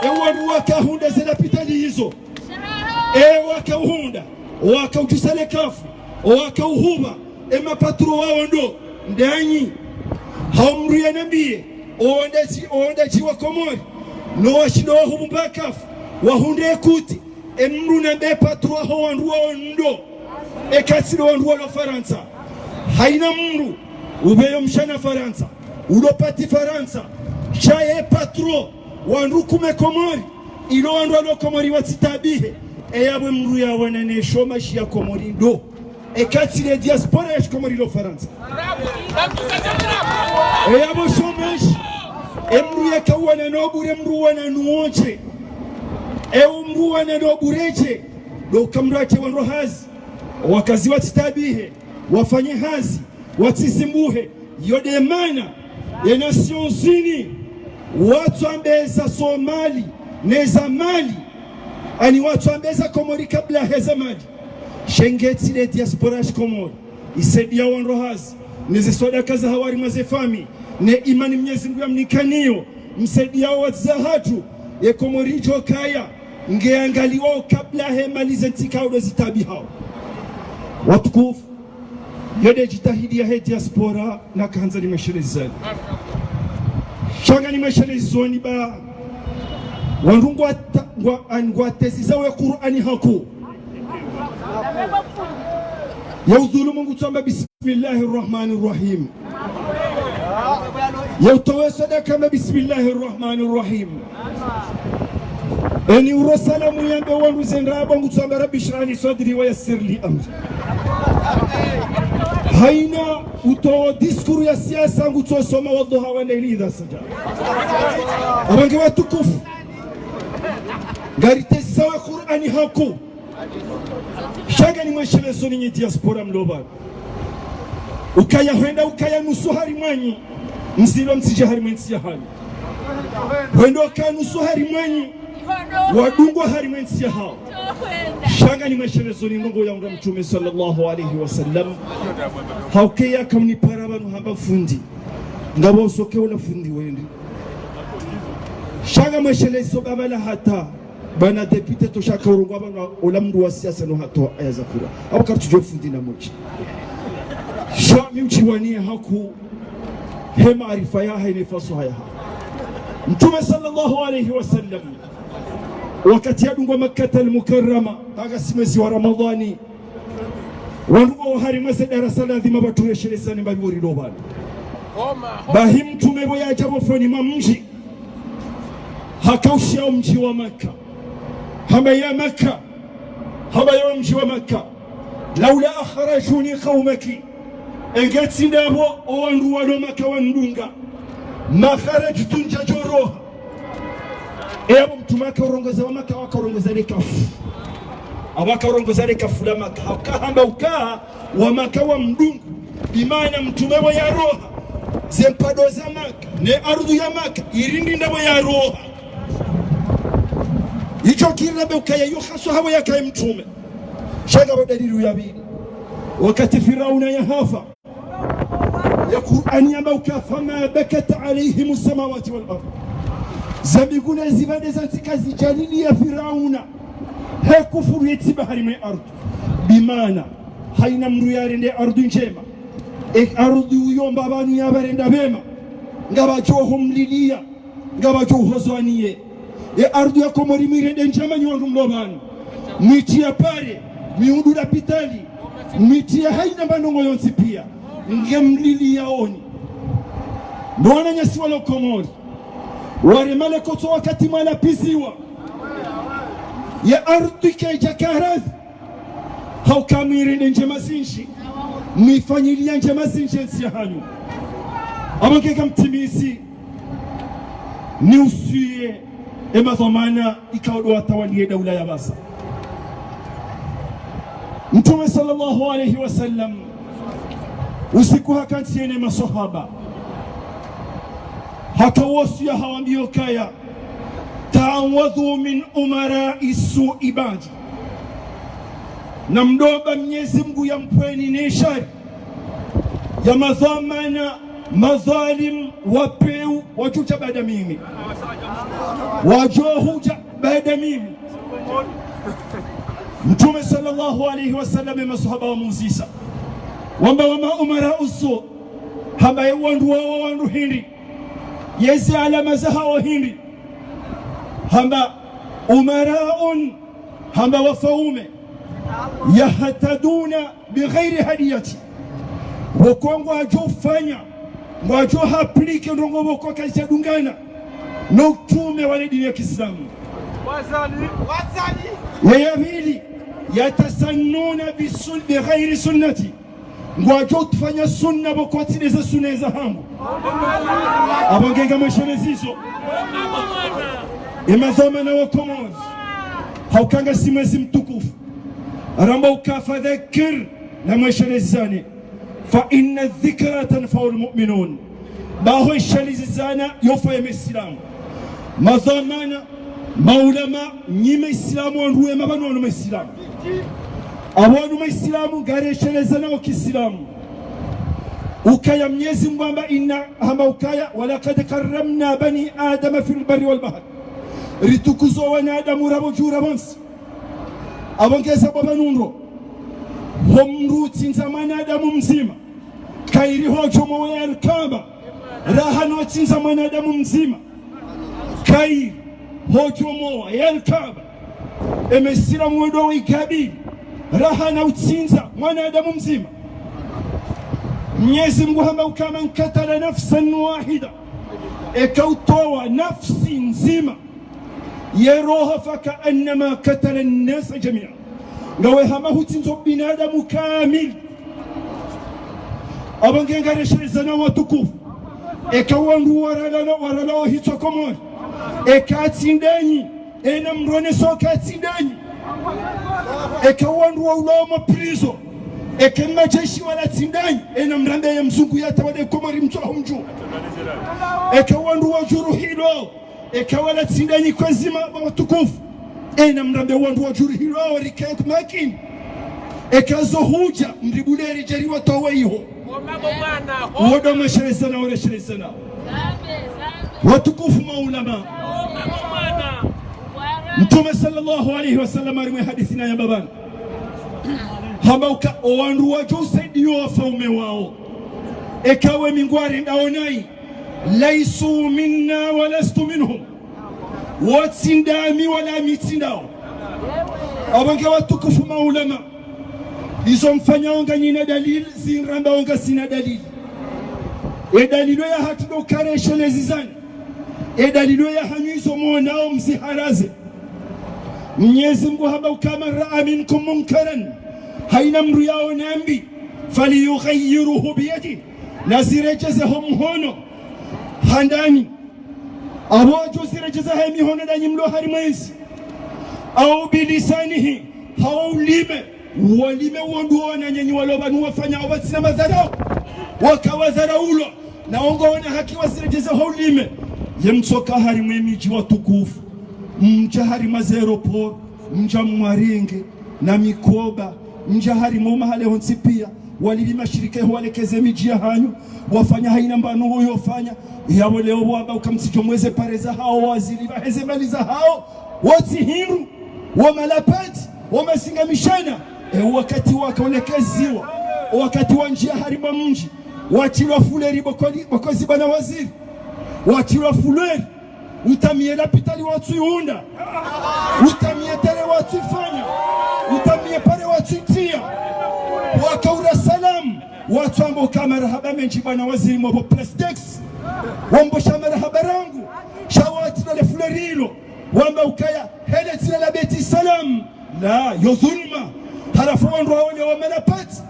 e wandru wakahundra ze lapitali izo, e wakauhundra, wakaudjisa le kafu, wakauhupva, e mapatron wao ndo ndanyi? Hau mdru yanambiye, o wandadji, o wandadji wa Komori, no washindo wahupvumba kafu, wahundre kuti, e mdru nambe patron waho wandru wao ndo. Eka tsi ndo wandru walo Farantsa. Haina mdru, upveyo mshana Farantsa, ulo pati Farantsa, sha ye patron wandru kume Komori, ilo wandru walo Komori watsitaabihe. E yapvo mdru yawana ne chômage ya Komori ndo. Eka tsi le diaspora ya shikomori ilo Farantsa. E yapvo chômage, e mdru yakauwana no bure, mdru wana nuoje. E mdru wana no bure dje, ndo uka mdru yatse wandru hazi, wakazi watsitaabihe, wafanye hazi, watsisumbuhe. Iyo nde maana ye Nations Unies watsuambeza Somali, ne za Mali, ani watsuambeza Komori kabla he za Mali. Sha nge tsi le diaspora ya shikomori isaidia wandru hazi, ne ze swadaka za harimwa ze famiyi, ne imani Mnyezi Mngu yamnikaniyo, msaidia wadzadze wahatru, ye Komori idjo kaya nge angaliwao kabla he mali ze ntsi kaudo zitaabihao. Watukufu, iyo nde djitihadi yahe diaspora nakahandza nimweshelezeni. Sha ngamnimweshelezeni ba wandru ngwata-, ngwa-, an-, ngwatezisa we Kur'ani haku. Ye udhulumu ngutsoamba bismillahi rahmani rahim. Ye utowe swadaka amba bismillahi rahmani rahim. Eni uro salamu yambe wandru ze ndrabo ngutsoamba rabbi shrah li sadri wa yassir li amri. Haina utowo discours ya siasa ngutsosoma wadhuha wa layli idha saja. Apvo nge watukufu, ngaritezisa we Kur'ani haku. Sha ngamnimweshelezeni nyi diaspora mlo pvanu. Ukaya hwenda ukaya nusu harimwanyu, mzilo mtsidje harimwa entsi yahanyu. Hwenda ukaya nusu harimwanyu, wadungwa harimwa entsi yahao. Sha ngamnimweshelezeni ndrongoo ya Mtrume swallallahu alayhi wa sallam. Hauka yaka mnipara pvanu hamba fundi. Ngapvo usoke ula fundi wende. Sha ngamweshelezo baba la hata bwana député tosha kaurongoa pvanu ola mndru wa siasa no hatowa aya za Kur'ani. Apvo karitsudjuwa fundi na mdji. Sha mi mdjiwaniya haku he maarifa yahahe ne faswaha yahahe. Mtrume swallallahu alayhi wa sallam, wakati yadungwa Makkatal Mukarrama, haka si mwezi wa Ramadhwani, wandru wa harimwa ze darasa ladhima pvatsu reshelezane mbapvi pvo rilo pvanu. Bahi Mtrume pvo yadja pvofoni mwa mdji, hakaushiya o mdji wa Makka. Hamba ya Makka, hamba yo mdji wa Makka, لولا أخرجوني قومك, enge tsi ndapvo o wandru walo Makka wandunga, ما خرجت, ntsadjoroha. E apvo Mtrume haka urongoza wa Makka, haka urongoza le kafu. Apvo haka urongoza le kafu la Makka. Haka hamba uka wa Makka wamdungu. Bimaana Mtrume pvo yaroha, ze mpandro za Makka, ne ardhu ya Makka, irindi ndapvo yaroha. Icho kiri nambe ukaya yo haswa hapvo yakaye Mtrume. Sha ngapvo dalili ya pvili. Wakati Firauna yahafa, ya Kur'ani yamba uka فما بكت عليهم السماوات والأرض. Ze mbingu ne zipvandre za ntsi kazidjaliliya Firauna he kufuru yetsi bahari mwe ardhu. Bimaana, haina mndru yarende ardhu ndjema, e ardhu uyo mba pvanu yapvarenda pvema, ngapvadjo humliliya, ngapvadjo uhozwaniye. E ardhu ya Komori mwirende ndjema nyi wandru mlo pvanu. Mwitiya pare, mwiundru lapitali, mwitiya haina mbandrongo yontsi piya. Nge mlili yaoni. Ndo wananyasi wa Komori, waremale kotso wakati mwalapviziwa, ye ardhwi kaidjaka radhi, hauka mwirende ndjema zindji, mwifanyiliya ndjema zindji entsi yahanyu. Apvo nge ngamtimizi, niusiye emadhwamana ikao ndo watawaliye daula ya pvasa. Mtrume swallallahu alayhi wa sallam, usiku hakantsi yene maswahaba, hakawasiya hawambiya ukaya, "Ta'awwadhu min umara'i su'i ba'di." Namdombe Mnyezi Mngu yampvweni ne shari ya madhwamana madhwalimu wa pewu wadjo udja baada mimi. Wadjo hudja baada mimi. Mtrume swallallahu alayhi wa sallam, emaswahaba wamuuzisa, wamba, "Wama umara'u su'?" Hamba, "Ye wandru wawo wandru hindri? Yezi alama zahawo hindri?" Hamba, "Umara'un," hamba, "wafaume, yahtaduna bighayri hadiyati." Pvoko ngwadjo ufanya, ngwadjo haplike ndrongoo pvoko kazidjadungana no utrume wa le dini ya kiislamu. Ye ya pvili, "yatasannuna bisun-, bighayri sunnati." Ngwadjo ufanya sunna pvoko tsi ndeze sunna zahangu. Apvo nge ngamweshelezizo, emadhwamana wa Komori, hauka ngasi mwezi mtukufu, ramba uka fadhakir, namweshelezane, "fa inna dhikra tanfa'ul mu'minun." Ba ho eshelezana yofaa ye misilamu. Madhwamana, maulama, nyi misilamu, wandru wema pvanu wanu misilamu. Apvo wanu misilamu, ngareshelezana wo kiislamu. Ukaya Mnyezi Mngu hamba inna, hamba ukaya, "Walaqad karramna bani Adama fil barri wal bahri." Ritukuza wanadamu rapvo dju rapvo ntsi. Apvo nge za baba nundro, ho mndru utsindza mwanadamu mdzima, kayiri hodjo mowa ye Alkaaba, raha no utsindza mwanadamu mdzima, kayiri hodjo mowa ye Alkaaba. Emisilamu wendo wigabili, raha no utsindza mwanadamu mdzima. Mnyezi Mngu hamba uka, "Man qatala nafsan wahida," eka utowa nafsi ndzima ye roho, "fakaannama qatala nnasa jamia," ngawe hama hutsindza binadamu kamili. Apvo nge ngareshelezana watukufu, eka wandru waralana, waralao hitswa Komori, eka atsinda nyi, ena mronese uka atsinda nyi. Eka wandru waulao ma prison, eka majeshi wala atsinda nyi, ena mrambe ye mzungu yatawale Komori mtsu ahumdju. Eka wandru wajuruhilwa, eka wala atsinda nyi kwezi ma, watukufu, ena mrambe wandru wajuruhilwa, rike makini. Eka zo hudja, mribule ridje riwatowe iho. Wodo mweshelezana, woreshelezana. Watukufu maulama. Mtrume swallallahu alayhi wa sallam harimwa ye hadisi nayamba pvanu, hamba uka owandru wadjo usaidiya wafaume wawo, eka we mi ngwarendao nayi, "laysu minna wa lastu minhum." Wo tsi ndami wala mi tsi ndawo. Apvo nge watukufu maulama, izo mfanyao nganyina dalili, zi nrambao ngasina dalili. Edalili yahatru ndo uka reshelezizana. Edalili yahanyu izo mwonao mziharaze. Mnyezi Mngu hamba uka, "Man raa minkum munkaran," hayina mndru yaona mbi, "falyughayyirhu biyadihi," naziredjeze ho mhono handani. Apvo wadjo ziredjeza he mihono ndanyi mlo harimwa entsi. "Au bilisanihi," hau ulime. Walime wandru wananyanyu walo pvanu wafanya, watsina madharau, waka wadharaulwa, na wo ngwaona haki waziredjeze ho ulime. Ye mtsoka harimwa emidji watukufu, mdja harimwa ze aéroport, mdja mwarenge na mikoba, mdja harimwa mahala hontsi piya, walipvi mashirika eho walekeze midji yahanyu, wafanya hayina mbano woyofanya, yapvo leo wamba uka mtsidjo mweze pare zahawo, wazilipva heze mali zahawo, wo tsi hindru, wo malapati, wo mazinga mishana, e wakati waka ulekeziwa, wakati wandjiya harimwa mdji, watrilwa fuleri bokoli, bokozi bwana waziri, watrilwa fuleri, utamiye lapitali watsu iunda. Utamiye tere watsu ifanya. Utamiye pare watsu itiya. Waka ura salamu. Watsu amba uka marahaba mendji bwana waziri mwa bo Plastex. Wambo sha marahaba rangu, sha watrilwa le fulari lilo, wamba ukaya hele tsi la Beit Salam, la, yo dhulma. Halafu wandru waone wa malapati,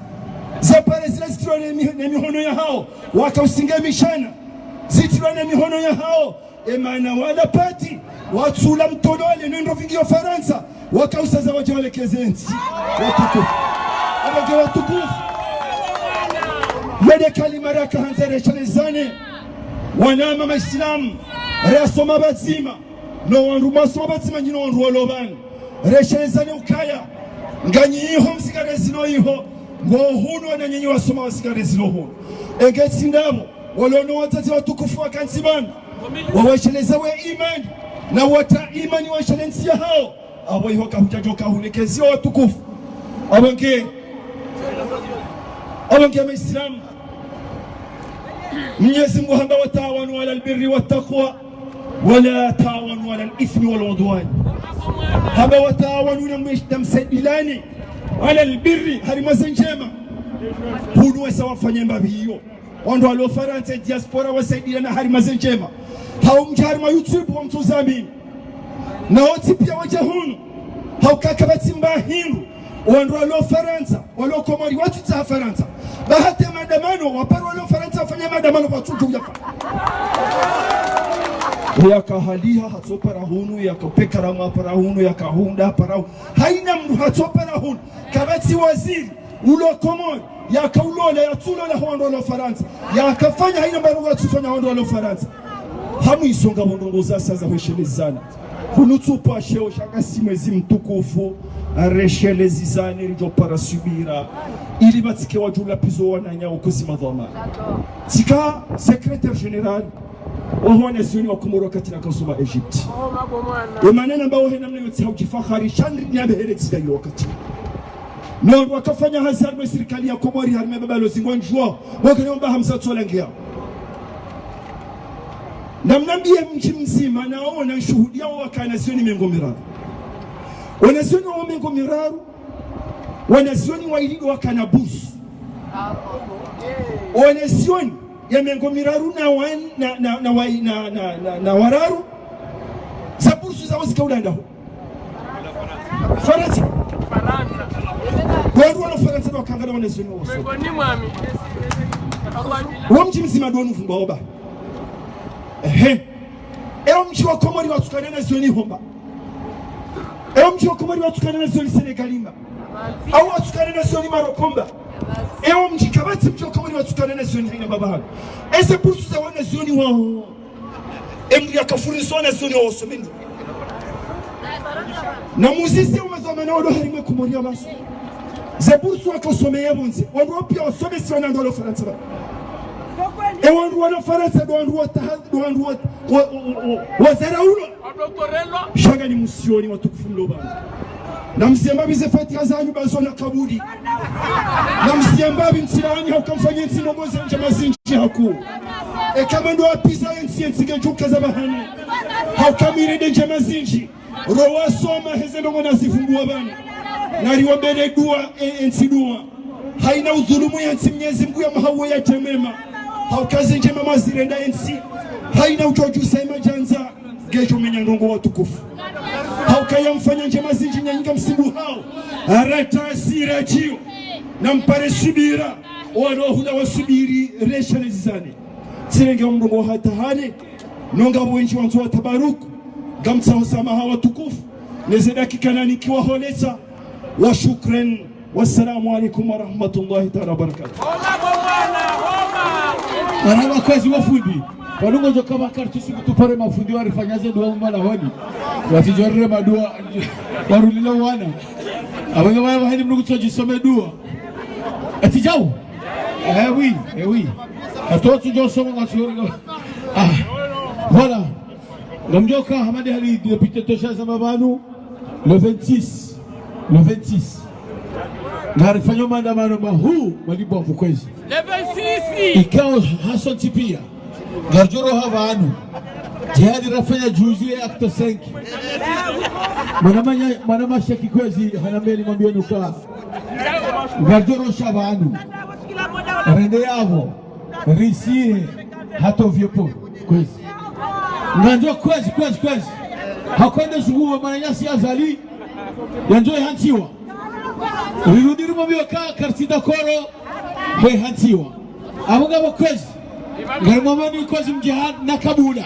ze pare zila zitrilwa ne mi-, ne mihono yahawo, waka usinge mishana, zitrilwa ne mihono yahawo, e mana wala pati, watsula mtolole, nendo vingi yo Farantsa, waka usaza wadje walekeze ntsi. Watukufu. Aba nge watukufu. Yede kalima raka handza reshelezane. Wananya Maislamu, resoma pvadzima. No wandru mwasoma pvadzima, nyi no wandru walo pvanu. Reshelezane ukaya nganyi iho msikare zilo iho, ngo hunu wananyanyi wasoma wasikare zilo hunu. Enge tsi ndapvo, walo no wadzadze watukufu wakantsi pvanu, wawesheleza we imani, na watra imani weshele ntsi yahawo, apvo iho kahudjadjo kahunekezi watukufu. Apvo nge, apvo nge Maislamu, Mnyezi Mungu hamba: وتعاونوا على البر والتقوى ولا تعاونوا على الإثم والعدوان. Hamba: وتعاونوا, na mwe-, na msaidilane, على البر, harimwa ze ndjema. Hunu wesa wafanye mbapvi iyo. Wandru walo Farantsa, diaspora, wasaidilana harimwa ze ndjema. Hau mdja harimwa YouTube, wamtsuzamini. Na wotsi pia wadja hunu, hauka kapvatsi mba hindru, wandru walo Farantsa, walo Komori, watsutsaha Farantsa. Ba hata maandamano, waparo walo Farantsa wafanya maandamano, watsudjo yafa. Yaka haliha, hatsopara hunu, yaka pekara mwapara hunu, yaka hundra para hunu. Haina mndru hatsopara hunu, kapvatsi waziri ulo Komori, yaka ulola, yatsulola ho wandru walo Farantsa, yaka fanya haina mba ndrongo yatsufanya ho wandru walo Farantsa. Hamwiso ngapvo ndrongo zasa za hweshelezana. Hunu tsupva sheo sha ngasi mwezi mtukufu, reshelezizane ridjo para subira, ili pvatsike wadjula pizo wananya wo kuzi madhwamana. Tsika secrétaire général waho wanazioni wa Komori wakati nakasoma Egypte. Ye maneno amba wohe namna yontsi haudjifahari, sha nri niambe hele tsida ilo wakati. No wandru wakafanya hazi harimwa sirikali ya Komori, harimwa baba lo zingwa ndjuwa, wakani wamba hamsa tsola ngia. Namnambie mdji mdzima, nawo na nshuhudiya wo waka wanazioni mengo miraru. Wanazioni wo mengo miraru, wanazioni waili ndo wakana bursu. Wanazioni ya mengo miraru na wan-, na, na, na wai-, na, na, na, na wararu, za bursu zawo zika ulanda ho Farantsa. Wandru walo Farantsa ndo wakangana wanazioni wose. Wo mdji mdzima ndo wanu vumba oba. Ehe. Ewo mdji wa Komori watsukana nazioni homba. Ewo mdji wa Komori watsukana nazioni Senegali mba. Au watsukana nazioni Maroko mba. Ewo mdji kapvatsi mdji wa Komori watsukana nazioni haina mbaba hanu. Eze bursu za wanazioni wawo. Emdru yakafurisa wanazioni wawo someni. Na muzise wo madhwamana walo harimwa Komori ya basu. Ze bursu wakasomeya pvondze. Wandru wao pia wasomesiwa na wandru walo Farantsa ba. E wandru walo Farantsa ndo wandru wataha-, ndo wandru wa, wa, wa, wa, wa, wazara ulo. Sha ngani musioni watukufu mlo pvanu. Na msiye mbapvi ze fatiha zanyu ba zo na kabuli. Na msiye mbapvi mtsilaani hauka mfanye ntsi ndrongo ze ndjema zindji haku. Eka mwendo wapiza ye ntsi, ye ntsi ngedjo uka za pvahanu. Hauka mwirende ndjema zindji. Ro wasoma heze ndrongo na zivumbuwa pvanu. Na riwombele dua, e, e ntsi dua. Haina udhulumu ye ntsi, Mnyezi Mungu ya mhauwe ya temema. Hauka ze ndjema mwazirenda ye ntsi. Haina udjodjusa ye madjandza. Ngedjo menya ndrongo watukufu. Hauka ya mfanya ndjema zindji nyanyi ngamsimbuhao. Arata asira djiyo. Na mpare subira. Walo hula wasubiri reshelezizane. Tsirenge wo mrongo hata hale. No ngapvo wendji wandzo wa tabaruku. Ngamtsaho samaha watukufu. Neze dakika nanikiwa holesa. Wa shukran. Wassalamu alaikum warahmatullahi taala wabarakatuh. Marahaba kwezi mafundi. Pvanu ngodjo kaba kartusi kutupare mafundi warifanya ze dua mwana honi. Watsidjorere madua. Warulile wana. Apvo nge waya waheni mndru kutsodjisome dua. Ati djau? Eh oui, eh oui. Hata watsudjosoma watsudjorere. Ah. Voilà. Ngamdjoka Hamadi Halidi, député tosha za mabanu, le vingt-six. Le vingt-six. Ngarifanyao maandamano mahuu, malibwa mfukwezi. Le vingt-six. Ikao hasontsi pia. Ngaridjo roha pvanu. Djihadi rafanya juzi ya acte cinq. Mwana manya-, mwana mashaki kwezi, hana mbeli mwambie nuka. Ngaridjo rosha pvanu. Rende yapvo. Risihe. Hata o Vieux-Port, kwezi. Ngandjo kwezi, kwezi, kwezi. Hakwende suku wa mwananyasi Azali, yandjo ihantsiwa. Rirudi rimwambiyo ka kartsi dakoro, hwe hantsiwa. Abo ngabo kwezi. Ngarimwambiyo ni kwezi mdjihad na kabula.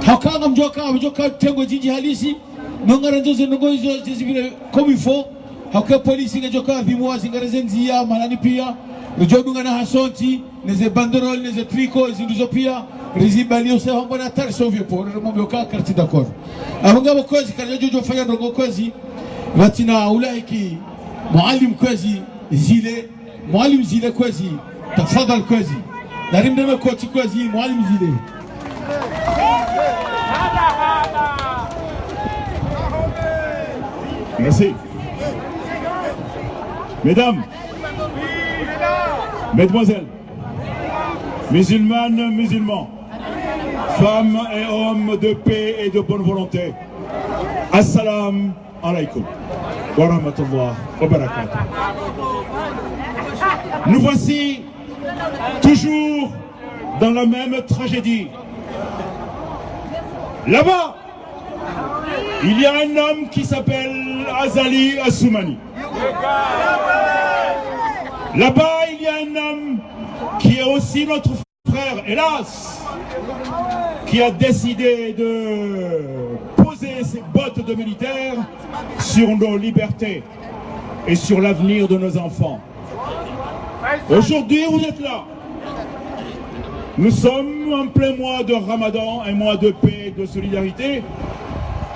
Haka ngamdjoka, mdjoka tengo djindji halisi. No ngarandzo ze ndrongo izo, zezipvire comme il faut. Haka polisi ngedjoka pvimwa zingare ze ndziya, malani piya. Ridjodungana hasontsi, ne ze banderole, ne ze tricot, zindru zo piya. Rizibaliyo se hamba na tari sauver pour, rimwambiyo ka kartsi dakoro. Abo ngabo kwezi, karidjodjo fanya ndrongo kwezi. Pvatsina ulahiki, mwalim kwezi, zile. Mwalim zile kwezi, tafadhali kwezi. Narimdeme koti kwezi, mwalim zile. Merci. Mesdames, mesdemoiselles, musulmanes, musulmans, femmes et hommes de paix et de bonne volonté, Assalam alaikum wa rahmatullah wa barakatuh. Nous voici toujours dans la même tragédie. Là-bas, il y a un homme qui s'appelle Azali Assoumani. Là-bas, il y a un homme qui est aussi notre frère, hélas, qui a décidé de poser ses bottes de militaire sur nos libertés et sur l'avenir de nos enfants. Aujourd'hui, vous êtes là. Nous sommes en plein mois de Ramadan, un mois de paix, de solidarité,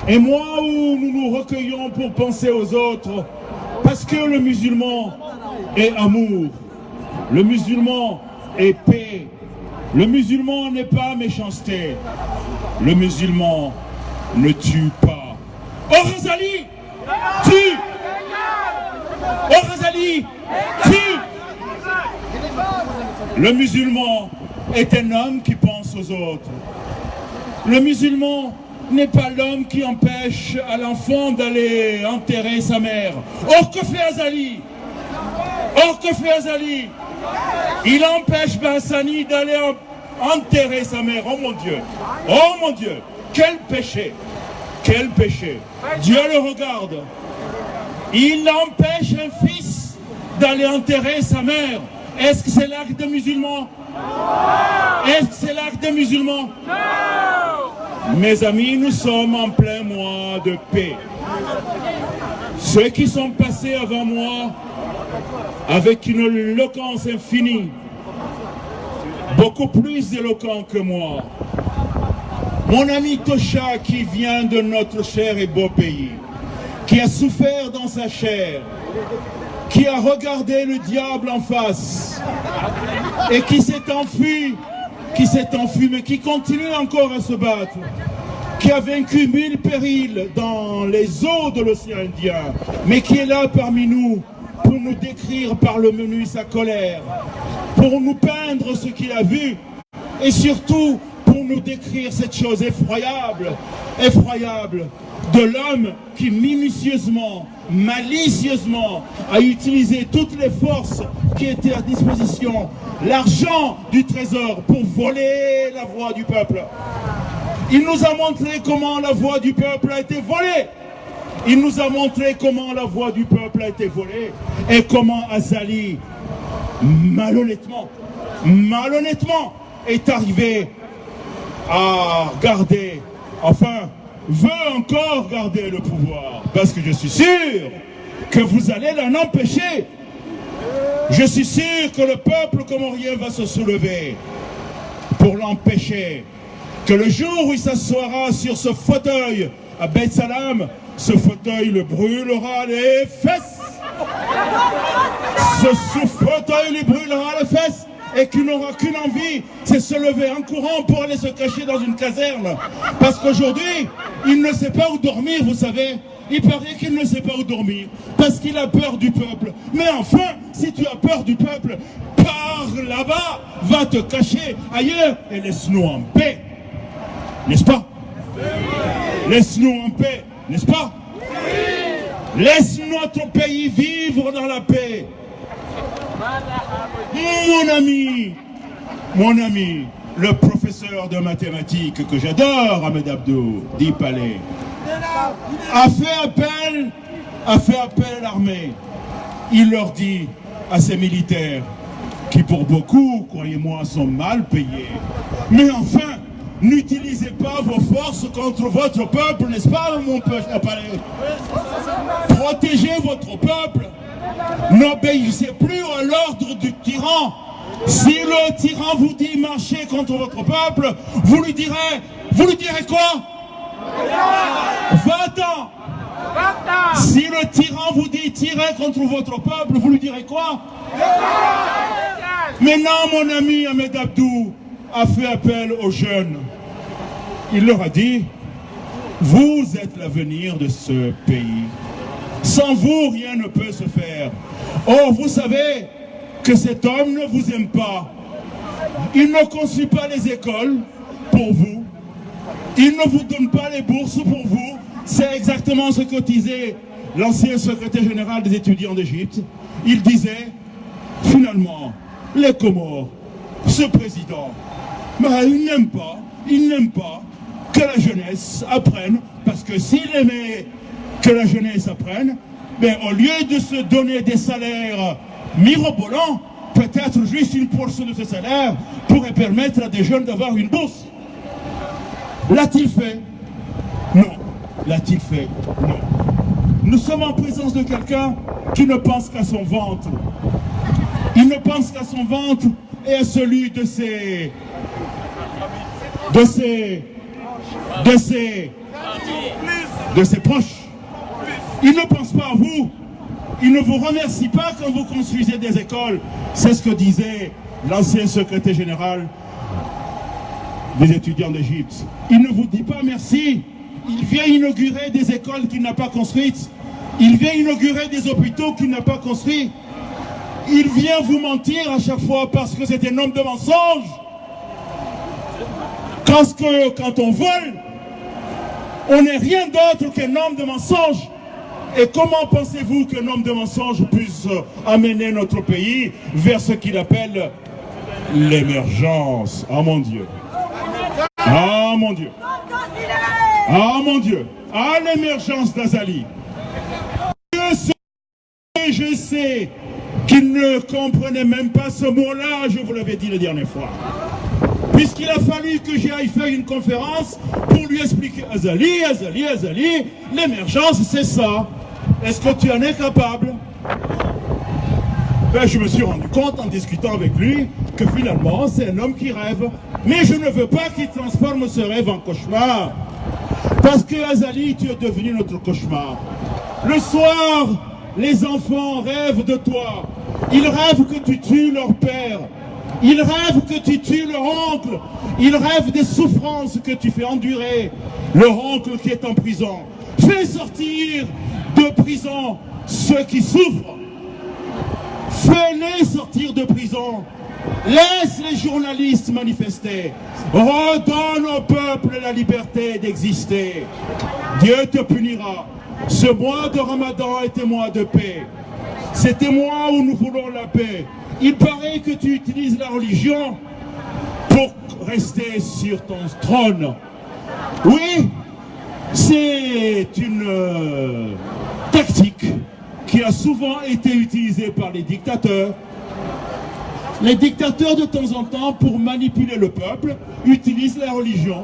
un mois où nous nous recueillons pour penser aux autres, parce que le musulman est amour. Le musulman est paix. Le musulman n'est pas méchanceté. Le musulman ne tue pas. Oh Azali, tue. Oh Azali, tue. Le musulman est un homme qui pense aux autres. Le musulman n'est pas l'homme qui empêche à l'enfant d'aller enterrer sa mère. Or, que fait Azali ? Or, que fait Azali ? Il empêche Bahassani d'aller en-, enterrer sa mère. Oh mon Dieu ! Oh mon Dieu ! Quel péché ! Quel péché ! Dieu le regarde. Il empêche un fils d'aller enterrer sa mère. Est-ce que c'est l'acte de musulman ? Est-ce que c'est l'acte de musulman ? Mes amis, nous sommes en plein mois de paix. Ceux qui sont passés avant moi, avec une éloquence infinie, beaucoup plus éloquents que moi, mon ami Tocha, qui vient de notre cher et beau pays, qui a souffert dans sa chair, qui a regardé le diable en face et qui s'est enfui, qui s'est enfui, mais qui continue encore à se battre, qui a vaincu mille périls dans les eaux de l'océan Indien, mais qui est là parmi nous pour nous décrire par le menu sa colère, pour nous peindre ce qu'il a vu, et surtout pour nous décrire cette chose effroyable, effroyable, de l'homme qui minutieusement, malicieusement a utilisé toutes les forces qui étaient à disposition, l'argent du trésor, pour voler la voix du peuple. Il nous a montré comment la voix du peuple a été volée. Il nous a montré comment la voix du peuple a été volée et comment Azali, malhonnêtement, malhonnêtement, est arrivé à garder, enfin, veut encore garder le pouvoir. Parce que je suis sûr que vous allez l'en empêcher. Je suis sûr que le peuple comorien va se soulever pour l'empêcher. Que le jour où il s'assoira sur ce fauteuil à Beit Salam, ce fauteuil lui brûlera les fesses. Ce, ce fauteuil lui brûlera les fesses et qu'il n'aura qu'une envie, c'est se lever en courant pour aller se cacher dans une caserne. Parce qu'aujourd'hui, il ne sait pas où dormir, vous savez. Il paraît qu'il ne sait pas où dormir parce qu'il a peur du peuple. Mais enfin, si tu as peur du peuple, pars là-bas, va te cacher ailleurs et laisse-nous en paix. N'est-ce pas ? Laisse-nous en paix, n'est-ce pas ? Laisse notre pays vivre dans la paix. Mon ami, mon ami, Le professeur de mathématiques que j'adore, Ahmed Abdou, dit Palais, a fait appel, a fait appel à l'armée. Il leur dit, à ces militaires, qui pour beaucoup, croyez-moi, sont mal payés, mais enfin, n'utilisez pas vos forces contre votre peuple, n'est-ce pas, mon peuple, Palais ? Protégez votre peuple. N'obéissez plus à l'ordre du tyran. Si le tyran vous dit marchez contre votre peuple, vous lui direz, vous lui direz quoi ? Va-t'en. Si le tyran vous dit tirez contre votre peuple, vous lui direz quoi ? Maintenant, mon ami Ahmed Abdou a fait appel aux jeunes. Il leur a dit, vous êtes l'avenir de ce pays. Sans vous, rien ne peut se faire. Or, vous savez que cet homme ne vous aime pas. Il ne construit pas les écoles pour vous. Il ne vous donne pas les bourses pour vous. C'est exactement ce que disait l'ancien secrétaire général des étudiants d'Égypte. Il disait, finalement, les Comores, ce président, ben, il n'aime pas, il n'aime pas que la jeunesse apprenne, parce que s'il aimait que la jeunesse apprenne, ben, au lieu de se donner des salaires mirobolants, peut-être juste une portion de ce salaire pourrait permettre à des jeunes d'avoir une bourse. L'a-t-il fait ? Non. L'a-t-il fait ? Non. Nous sommes en présence de quelqu'un qui ne pense qu'à son ventre. Il ne pense qu'à son ventre et à celui de ses, de ses, de ses, de ses proches. Il ne pense pas à vous. Il ne vous remercie pas quand vous construisez des écoles. C'est ce que disait l'ancien secrétaire général des étudiants d'Égypte. Il ne vous dit pas merci. Il vient inaugurer des écoles qu'il n'a pas construites. Il vient inaugurer des hôpitaux qu'il n'a pas construits. Il vient vous mentir à chaque fois parce que c'est un homme de mensonge. Parce que quand on vole, on n'est rien d'autre qu'un homme de mensonge. Et comment pensez-vous qu'un homme de mensonge puisse amener notre pays vers ce qu'il appelle l'émergence ? Ah mon Dieu. Ah mon Dieu. Ah mon Dieu. Ah, l'émergence d'Azali. Je sais, je sais qu'il ne comprenait même pas ce mot-là, je vous l'avais dit la dernière fois. Puisqu'il a fallu que j'aille faire une conférence pour lui expliquer, Azali, Azali, Azali, l'émergence, c'est ça. Est-ce que tu en es capable ? Ben, je me suis rendu compte en discutant avec lui que finalement, c'est un homme qui rêve. Mais je ne veux pas qu'il transforme ce rêve en cauchemar. Parce que, Azali, tu es devenu notre cauchemar. Le soir, les enfants rêvent de toi. Ils rêvent que tu tues leur père. Ils rêvent que tu tues leur oncle. Ils rêvent des souffrances que tu fais endurer leur oncle qui est en prison. Fais sortir de prison ceux qui souffrent. Fais-les sortir de prison. Laisse les journalistes manifester. Redonne au peuple la liberté d'exister. Dieu te punira. Ce mois de Ramadan est un mois de paix. C'est un mois où nous voulons la paix. Il paraît que tu utilises la religion pour rester sur ton trône. Oui, c'est une, euh, tactique qui a souvent été utilisée par les dictateurs. Les dictateurs, de temps en temps, pour manipuler le peuple, utilisent la religion.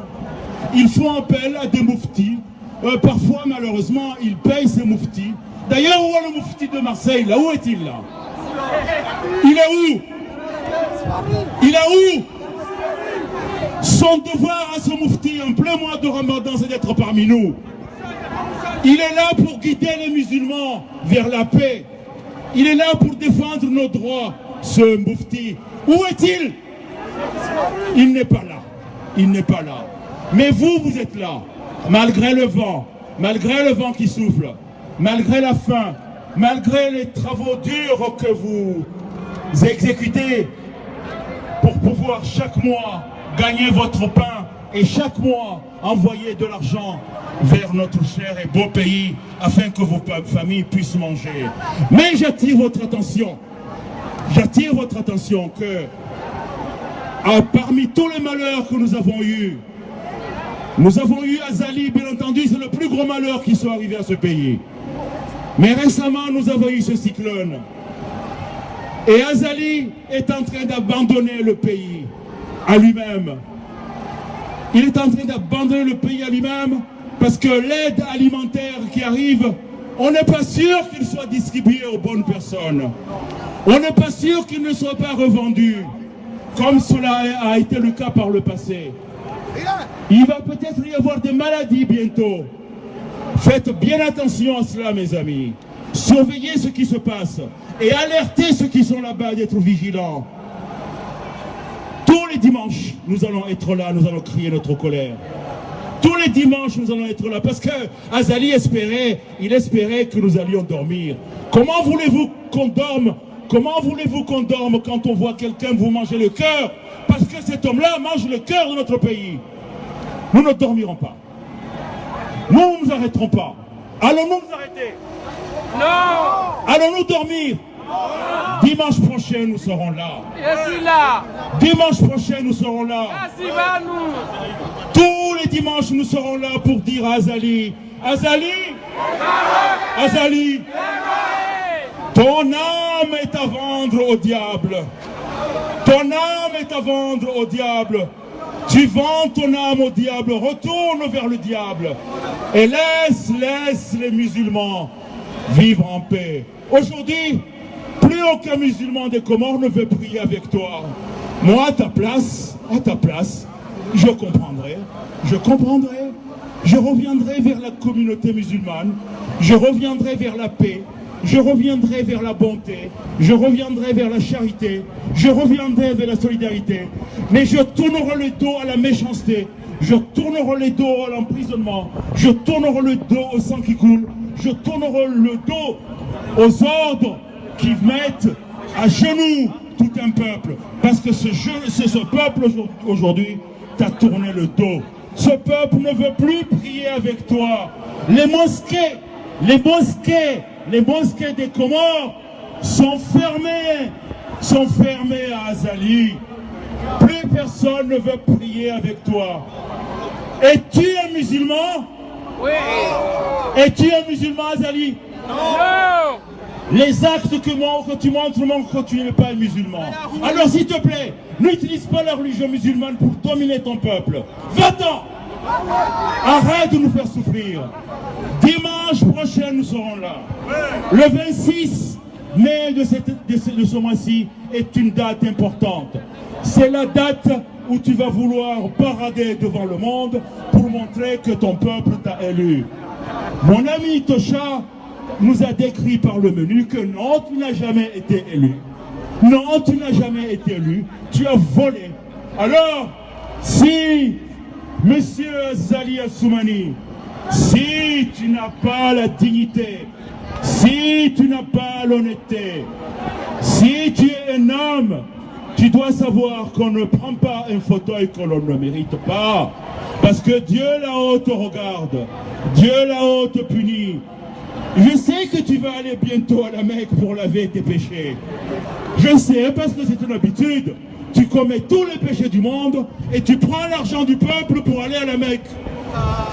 Ils font appel à des mouftis. Euh, parfois, malheureusement, ils payent ces mouftis. D'ailleurs, où est le moufti de Marseille, là ? Où est-il, là ? Il est où ? Il est où ? Son devoir à ce moufti en plein mois de Ramadan, c'est d'être parmi nous. Il est là pour guider les musulmans vers la paix. Il est là pour défendre nos droits, ce moufti. Où est-il ? Il n'est pas là. Il n'est pas là. Mais vous, vous êtes là. Malgré le vent, malgré le vent qui souffle, malgré la faim, malgré les travaux durs que vous exécutez pour pouvoir chaque mois gagner votre pain et chaque mois envoyer de l'argent vers notre cher et beau pays afin que vos pa-, familles puissent manger. Mais j'attire votre attention, j'attire votre attention que Ah, parmi tous les malheurs que nous avons eus, nous avons eu Azali, bien entendu, c'est le plus gros malheur qui soit arrivé à ce pays. Mais récemment, nous avons eu ce cyclone. Et Azali est en train d'abandonner le pays à lui-même. Il est en train d'abandonner le pays à lui-même parce que l'aide alimentaire qui arrive, on n'est pas sûr qu'il soit distribué aux bonnes personnes. On n'est pas sûr qu'il ne soit pas revendu, comme cela a été le cas par le passé. Il va peut-être y avoir des maladies bientôt. Faites bien attention à cela, mes amis. Surveillez ce qui se passe et alertez ceux qui sont là-bas d'être vigilants. Tous les dimanches, nous allons être là, nous allons crier notre colère. Tous les dimanches, nous allons être là parce que Azali espérait, il espérait que nous allions dormir. Comment voulez-vous qu'on dorme ? Comment voulez-vous qu'on dorme quand on voit quelqu'un vous manger le cœur ? Parce que cet homme-là mange le cœur de notre pays. Nous ne dormirons pas. Nous ne nous arrêterons pas. Allons-nous nous arrêter ? Non. Allons-nous dormir ? Dimanche prochain, nous serons là. Dimanche prochain, nous serons là. Tous les dimanches, nous serons là pour dire à Azali, Azali, Azali, ton âme est à vendre au diable. Ton âme est à vendre au diable. Tu vends ton âme au diable, retourne vers le diable et laisse, laisse les musulmans vivre en paix. Aujourd'hui, plus aucun musulman des Comores ne veut prier avec toi. Moi, à ta place, à ta place, je comprendrais, je comprendrais. Je reviendrai vers la communauté musulmane, je reviendrai vers la paix, je reviendrai vers la bonté, je reviendrai vers la charité, je reviendrai vers la solidarité. Mais je tournerai le dos à la méchanceté, je tournerai le dos à l'emprisonnement, je tournerai le dos au sang qui coule, je tournerai le dos aux ordres qui mettent à genoux tout un peuple. Parce que ce, jeu- c'est ce peuple aujourd'hui, aujourd'hui, t'a tourné le dos. Ce peuple ne veut plus prier avec toi. Les mosquées, les mosquées, les mosquées des Comores sont fermées, sont fermées à Azali. Plus personne ne veut prier avec toi. Es-tu un musulman ? Oui. Es-tu un musulman, Azali ? Non. Les actes que, mon- que tu montres montrent que tu n'es pas un musulman. Alors, s'il te plaît, n'utilise pas la religion musulmane pour dominer ton peuple. Va-t'en. Arrête de nous faire souffrir. Dimanche prochain, nous serons là. Le vingt-six mai de, cette- de ce, de ce mois-ci est une date importante. C'est la date où tu vas vouloir parader devant le monde pour montrer que ton peuple t'a élu. Mon ami Tosha nous a décrit par le menu que non, tu n'as jamais été élu. Non, tu n'as jamais été élu. Tu as volé. Alors, si, monsieur Azali Assoumani, si tu n'as pas la dignité, si tu n'as pas l'honnêteté, si tu es un homme, tu dois savoir qu'on ne prend pas un fauteuil que l'on ne mérite pas. Parce que Dieu là-haut te regarde. Dieu là-haut te punit. Je sais que tu vas aller bientôt à la Mecque pour laver tes péchés. Je sais, parce que c'est une habitude. Tu commets tous les péchés du monde et tu prends l'argent du peuple pour aller à la Mecque.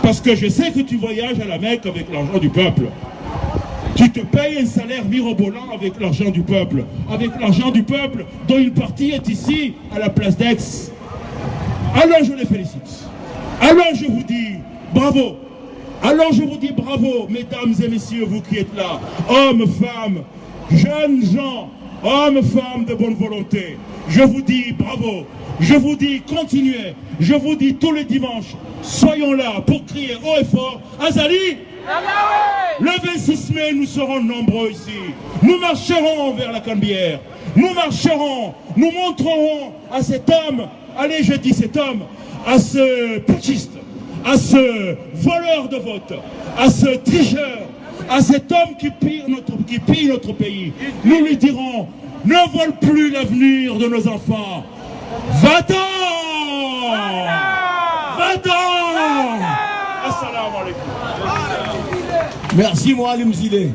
Parce que je sais que tu voyages à la Mecque avec l'argent du peuple. Tu te payes un salaire mirobolant avec l'argent du peuple. Avec l'argent du peuple, dont une partie est ici, à la place d'Aix. Alors je les félicite. Alors je vous dis bravo. Alors je vous dis bravo, mesdames et messieurs, vous qui êtes là, hommes, femmes, jeunes gens, hommes, femmes de bonne volonté. Je vous dis bravo. Je vous dis continuez. Je vous dis tous les dimanches, soyons là pour crier haut et fort, Azali ! Le vingt-six mai, nous serons nombreux ici. Nous marcherons vers la Canebière. Nous marcherons, nous montrerons à cet homme, allez, je dis cet homme, à ce putschiste, à ce voleur de vote, à ce tricheur, à cet homme qui pille notre, qui pille notre pays. Nous lui dirons, ne vole plus l'avenir de nos enfants. Va-t'en ! Va-t'en ! Assalamu alaikum. Merci, Moualem Zile.